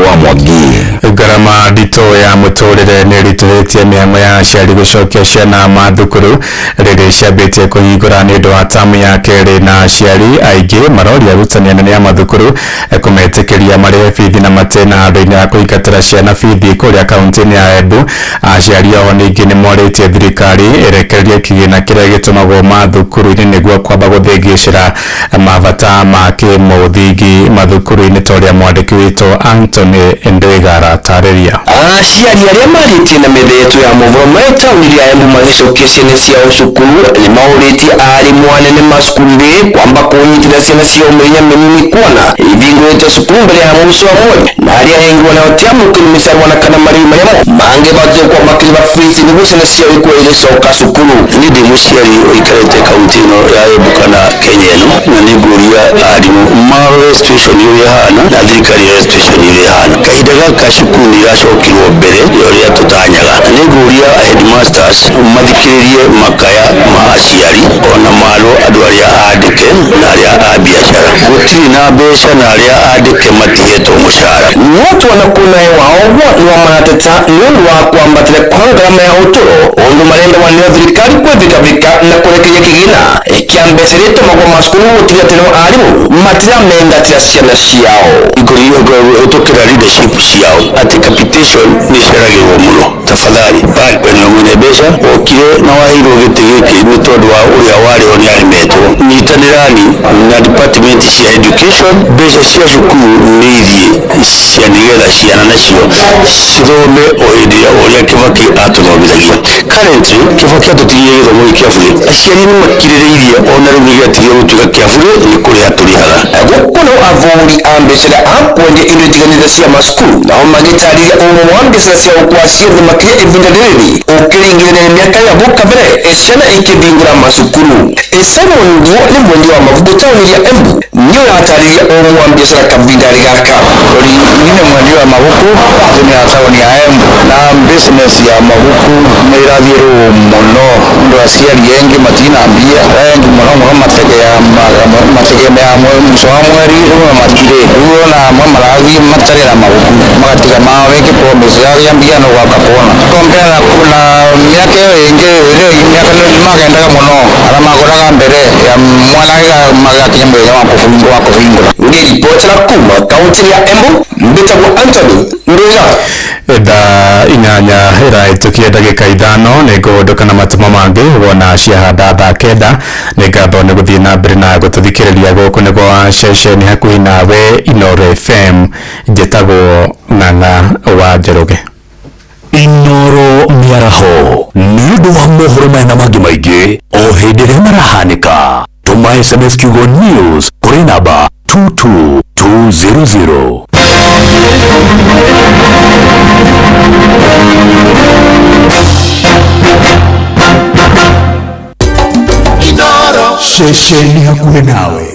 wa Mwangi.
Ngarama nditũ ya mũtũrĩre nĩ ĩritũhĩtie mĩhang'o ya aciari gũcokia ciana mathukuru rĩrĩ ciambĩtie kũhingũra nĩ ũndũ wa tamu ya kerĩ, na aciari aingĩ maroria arutani anene a mathukuru kũmetĩkĩria marĩhe bithi na matĩna handũ-inĩ ha kũingatĩra ciana bithi kũrĩa kaunti-inĩ ya Embu. Aciari ao ningĩ nĩ morĩtie thirikari ĩrekererie kĩgĩna kĩrĩa gĩtũmagwo mathukuru-inĩ nĩguo kwamba gũthĩngĩcĩra mabata ma kĩmũthingi mathukuru-inĩ ta ũrĩa mwandĩki witũ Anthony Ndwiga aratarĩria.
Aciari arĩa marĩtie na metha yetu ya mohoro marĩ taũni ya Embu magĩcokia ciana ciao cukuru nĩ maũrĩtie arimũ anene ma cukuru rĩ kwamba kũnyitĩra ciana ciao mĩthenya mĩnini kuona ivingũrĩte cukuru mbere ya mũico wa mweri, na arĩa engwa nao ti amũkĩri mĩcarwana kana marĩhi marĩa mangĩbatiĩ kwamba kĩrĩba bithi nĩguo ciana ciao ikorwo igĩcoka cukuru.
Niĩ ndĩ mũciari ũikarĩte kaunti ĩno ya Embu kana Kenya ĩno, na nĩ ngũria arimũ marore situation ũrĩa ĩhana na thirikari ĩrore situation ũrĩa ĩhana. Kahinda gaka cukuru nĩ iracokirwo mbere ya ũrĩa tũtanyaga, na nĩ ngũria headmasters mathikĩrĩrie makaya ma aciari ona marwo andũ arĩa andĩke na arĩa a biacara. Gũtirĩ na mbeca na arĩa andĩke matihetwo mũcara.
No tuona kunaye wao ũguo nĩ marateta nĩ ũndũ wa kwambatĩra kwa ngarama ya ũtũro, ũndũ marenda wanĩo thirikari kwĩvikavika na kũrekeria kĩgĩna kĩa mbeca iria itũmagwo macukuru gũtiga atĩ no arimũ matiramengatĩra ciana ciao.
Ũtũkĩra leadership ciao atĩ capitation nĩ iceragĩrwo mũno. Tafadhali we nĩwe mwene mbeca wokire na waheirwo gĩtĩ gĩkĩ nĩ tondũ wa ũrĩa warĩho nĩ aremetwo. Nyitanĩrani na department cia education, mbeca cia cukuru nĩ ithiĩ cia nĩgetha ciana nacio cithome o hĩndĩ ĩrĩa ũrĩa Kibaki atũthomithagia. Currently Kibaki atũtigĩire gĩthomo gĩkĩ kĩa bure, aciari nĩ makirĩrĩirie ona rĩu nĩ gĩatigire gũtuĩka kĩa bure nĩ kũrĩha tũrĩhaga.
Gũkũ no ahũri a mbiacara a kwendia indo itiganĩte cia macukuru nao magĩtarĩria ũmwe wa mbiacara ciao kwa ciothe makĩria ihinda rĩrĩ ũkĩringithania na mĩaka ya hau kabere ciana ikĩhingũra macukuru. Simon Nguo nĩ mwendia wa mabuku taũni ya Embu nĩ ũratarĩria ũmwe wa mbiacara kahinda gaka.
Niĩ nĩ mwendia wa mabuku thĩinĩ wa taũni ya Embu na
Business ya mabuku nĩ ĩrathiĩ rũũ mũno ũndũ aciari engi matina mbia engi mũno mũno mategemea mũico wa mweri rĩu matirĩ rĩu ona amwe marathiĩ matarĩ na mabuku magatiga mao wĩke promise yagĩa mbia no gwaka kuona compare na mĩaka ĩyo ĩngĩ rĩu mĩaka nĩ magendaga mũno arĩa magũraga mbere ya mwana magakinya mũthenya wa kũhingũra.
Ngĩribotera kuma kaunti ya Embu mbĩtagwo Anthony Ndũiga.
Thaa 8 ĩrahĩtũkia ndagĩka 5 nĩ ngũhũndũka na matũmo mangĩ wona ciahanda thaa 9. Nĩ ngatho nĩ gũthiĩ na mbere na gũtũthikĩrĩria gũkũ nĩ gwa ceceni hakuhĩ nawe Inooro FM. Njĩtagwo Ng'ang'a wa Njoroge.
Inooro mĩaraho nĩ ũndũ wa mohoro maya na mangĩ maingĩ o hĩndĩ ĩrĩa marahanĩka. Tũma SMS kiugo news kũrĩ namba 22200.
Inooro ceceni hakuhĩ nawe.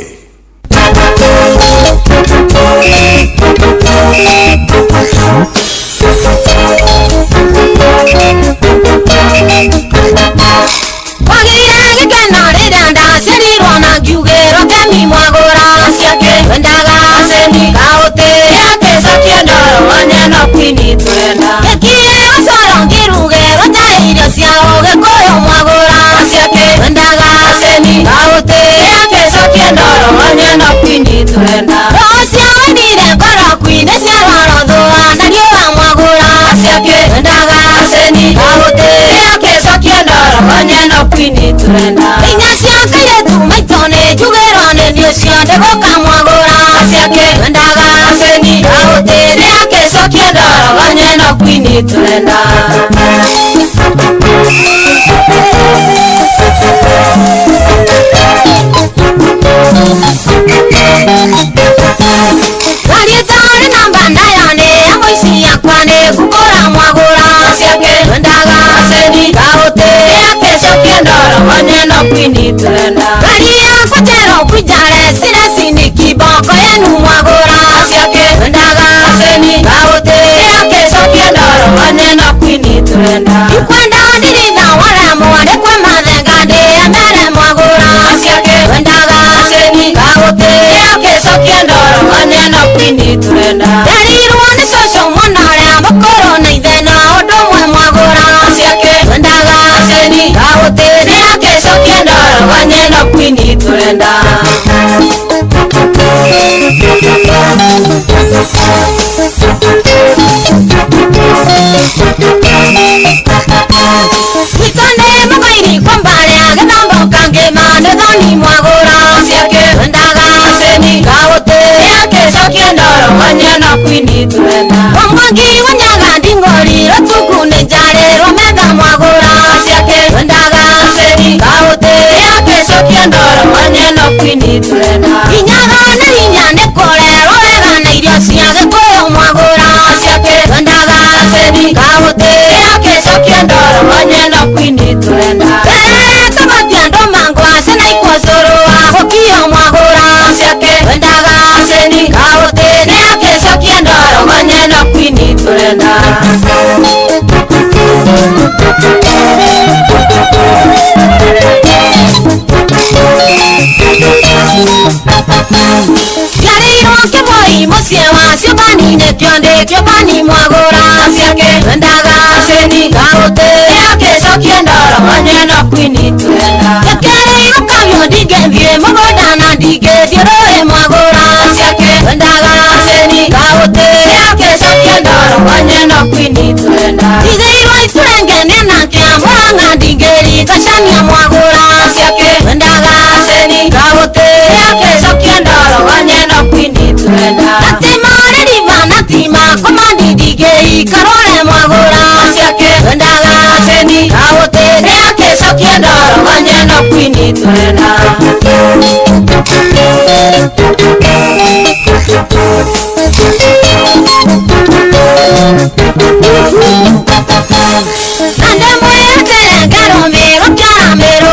Wagĩire gĩkeno rĩrĩa ndaciarirwo na ngiugĩrwo kemi mwagũra ciake twendaga aceni kaũtĩ gĩakĩcokia ndoro manyeno kwini tũrenda gĩkie ũcoro ngĩrugĩrwo ta irio cia ũgĩkũyũ mwagũra ciake twendaga aceni kaũtĩ gĩakĩcokia ndoro manyeno kwini tũrenda rũciainire ngoro kwini ciarwaro thũa na riũa mwagũra ciake twendaga aceni kaũtĩ gĩakĩcokia ndoro manyeno kwini tũrenda inya cia kairĩtu maitũ nĩ njugĩrwo nĩ niĩ ũcio ndĩgũka mwagũra ciake twendaga aceni kaũtĩ gĩakĩcokia ndoro manyeno kwini tũrenda. Ngaritarĩ namba nayo nĩ ya mũici yakwa nĩ ngũkũra mwagũra ciake twendaga aceni kaũtĩ gĩakĩcokia ndoro manyeno kwini tũrenda ngari yakwa njerũ kwinjare ciracini kiboko yenu mwagũra ciake twendaga aceni kaũtĩ gĩakĩcokia ndoro manyeno kwini tũrenda ikwenda ndiritha waremwo nĩ kwa mathenga ndĩemere mwagũra ciake twendaga aceni kaũtĩ gĩakĩcokia ndoro manyeno kwini tũrenda nderirwo nĩ cũcũ mũno ũrĩa mũkũrũ na ithe no ũndũ ũmwe mwagũra ciake twendaga aceni kaũtĩ gĩakĩcokia ndoro manyeno kwini tũrenda. Gwitũ nĩ mũkairi kwambare agĩthamba ũkangĩma nĩ thoni mwagũra ciake twendaga aceni kaũtĩ gĩakĩcokia ndoro manyeno kwini tũrenda kwa mwangi wa nyaga nding'ori rũtuku nĩ njarĩrwo metha mwagũra ciake twendaga aceni kaũtĩ gĩakĩcokia ndoro manyeno kwini tũrenda inyaga na hinya nĩ kũrerwo wega na irio cia gĩkũyũ mwagũra ciake twendaga aceni kaũtĩ gĩakĩcokia ndoro manyeno kwini tũrenda tũbatie andũ mangwaci na ikũcũrũ wa gũkio mwagũra ciake twendaga aceni kaũtĩ gĩakĩcokia ndoro manyeno kwini tũrenda. Njiarĩirwo kĩboi mũciĩ wa ciũmbani nĩkĩo ndĩ kĩũmbani mwagũra ciake twendaga aceni kaũtĩ gĩakĩcokia ndoro manyeno kwini tũrenda gĩkĩrĩirwo kahiũ ndingĩthiĩ mũgũnda na ndingĩthiĩ rũĩ mwagũra ciake twendaga aceni kaũtĩ gĩakĩcokia ndoro manyeno kwini tũrenda ndigĩirwo itũrenge nĩ anake a Mũrang'a ndingĩringa cania mwagũra ciake twendaga aceni kaũtĩ gĩakĩcokia ndoro manyeno kwini tũrenda natima rĩriba natima komandi ndingĩikarore mwagũra ciake twendaga aceni kaũtĩ gĩakĩcokia ndoro manyeno kwini tũrenda.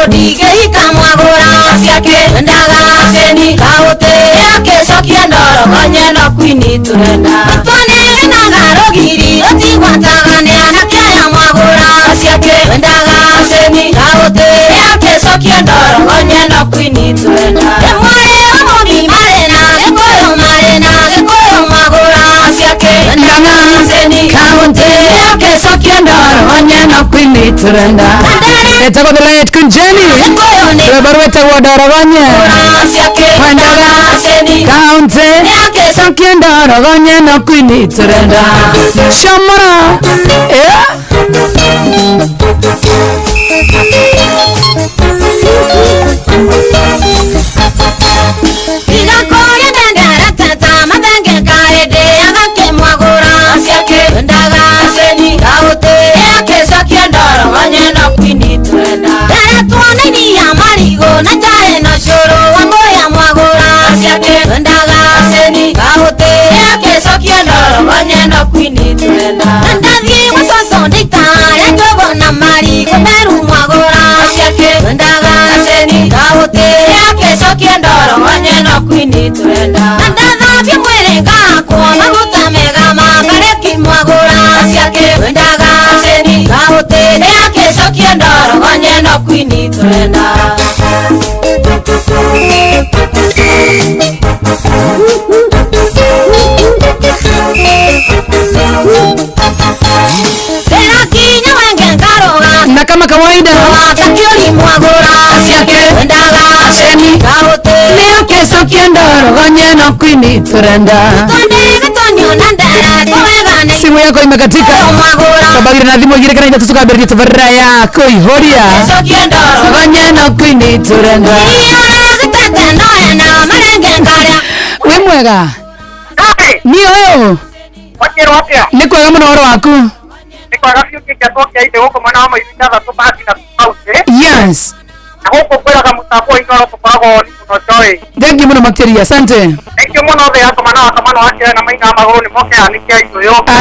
Ndingĩhika mwagũra ciake twendaga aceni kaũtĩ gĩakĩcokia ndoro manyeno kwini tũrenda matwanĩganaga rũgiri rũtigwataga nĩ anake aya Yakecokia ndoro nyeno kwini turenda.
Etagwo the late Queen Jenny. Rwĩmbo rwĩtagwo ndorogonye. Wendaga kaunti cokia ndorogonye no kwini turenda. Shomora. Yeah. Na kama kawaida simu yako imekatika kabagire na thimu igire kana ithatu tukambĩrĩria tabarĩra ya kũihũria gonyeno kwini turenda. Wĩ mwega ni ũyũ nĩ kwega mũno ũhoro waku. Yes. Thank you muno makĩria, asante.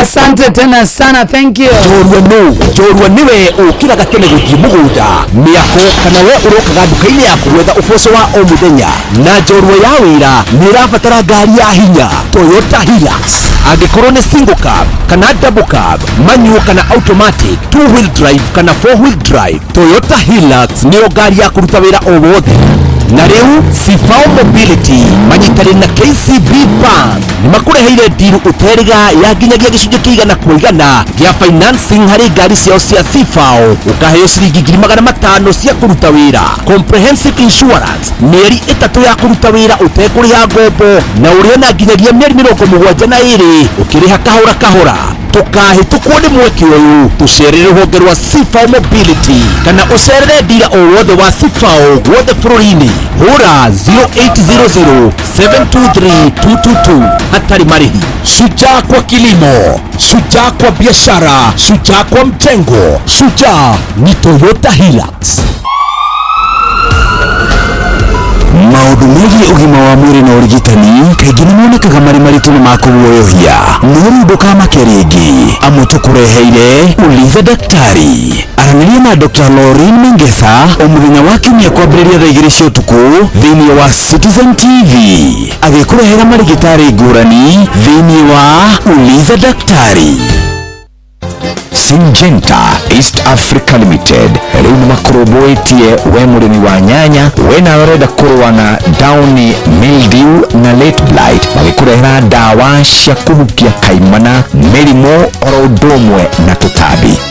Asante tena sana, thank you.
Njorua nũ njorua nĩwe ũkĩraga tene gũthiĩ mũgũnda mĩako kana we ũrokaga nduka-inĩ yaku gwetha ũboco wa o mũthenya na njorua ya wĩra nĩ ĩrabatara ngari ya hinya Toyota Hilux angĩkorwo nĩ single cab kana double cab manual kana automatic two wheel drive kana four wheel drive Toyota Hilux nĩyo ngari ya kũruta wĩra o wothe. Na rĩu Sifao Mobility manyitanĩire na KCB Bank nĩmakũreheire ndiru ũterĩga ya nginyagia gĩcunjĩ kĩa igana kwa igana gĩa financing harĩ ngari ciao cia Sifao ũkaheo ciringi 500,000 cia kũruta wĩra, comprehensive insurance mĩeri 3 ya kũruta wĩra ũtekũrĩha ngombo na ũrĩona nginyagia mĩeri 72 ũkĩrĩha kahora kahora. Tũkahĩtũkwo nĩ mweke ũyũ tũcerere rũhonge rwa Sifao Mobility kana ũcerere ndira o wothe wa Sifao guothe bũrũri-inĩ. Hũra 0800 723 222 hatarĩ marĩhi. Shujaa kwa kilimo, shujaa kwa biashara, shujaa kwa mjengo, shujaa ni Toyota Hilux. Maũndũ megiĩ ũgima wa mwĩrĩ na ũrigitani kaingĩ nĩ monekaga marĩ maritũ na ma kũguoyohia no rĩu ndũkamake rĩngĩ amwe tũkũreheire Uliza Daktari. Aranĩria na Dr. Lauren Mengesa o mũthenya wa kiumia kwambĩrĩria thaa 2 cia ũtukũ thĩinĩ wa Citizen TV agĩkũrehera marigĩtarĩ ngũrani thĩinĩ wa Uliza Daktari.
Syngenta East Africa Limited rĩu nĩmakũrũmbũĩtie we mũrĩmi wa nyanya we nawe ũrenda kũrũa na downy mildew na late blight magĩkũrehera ndawa cia kũhukia kaimana mĩrimũ oro ũndũ ũmwe na tũtambi.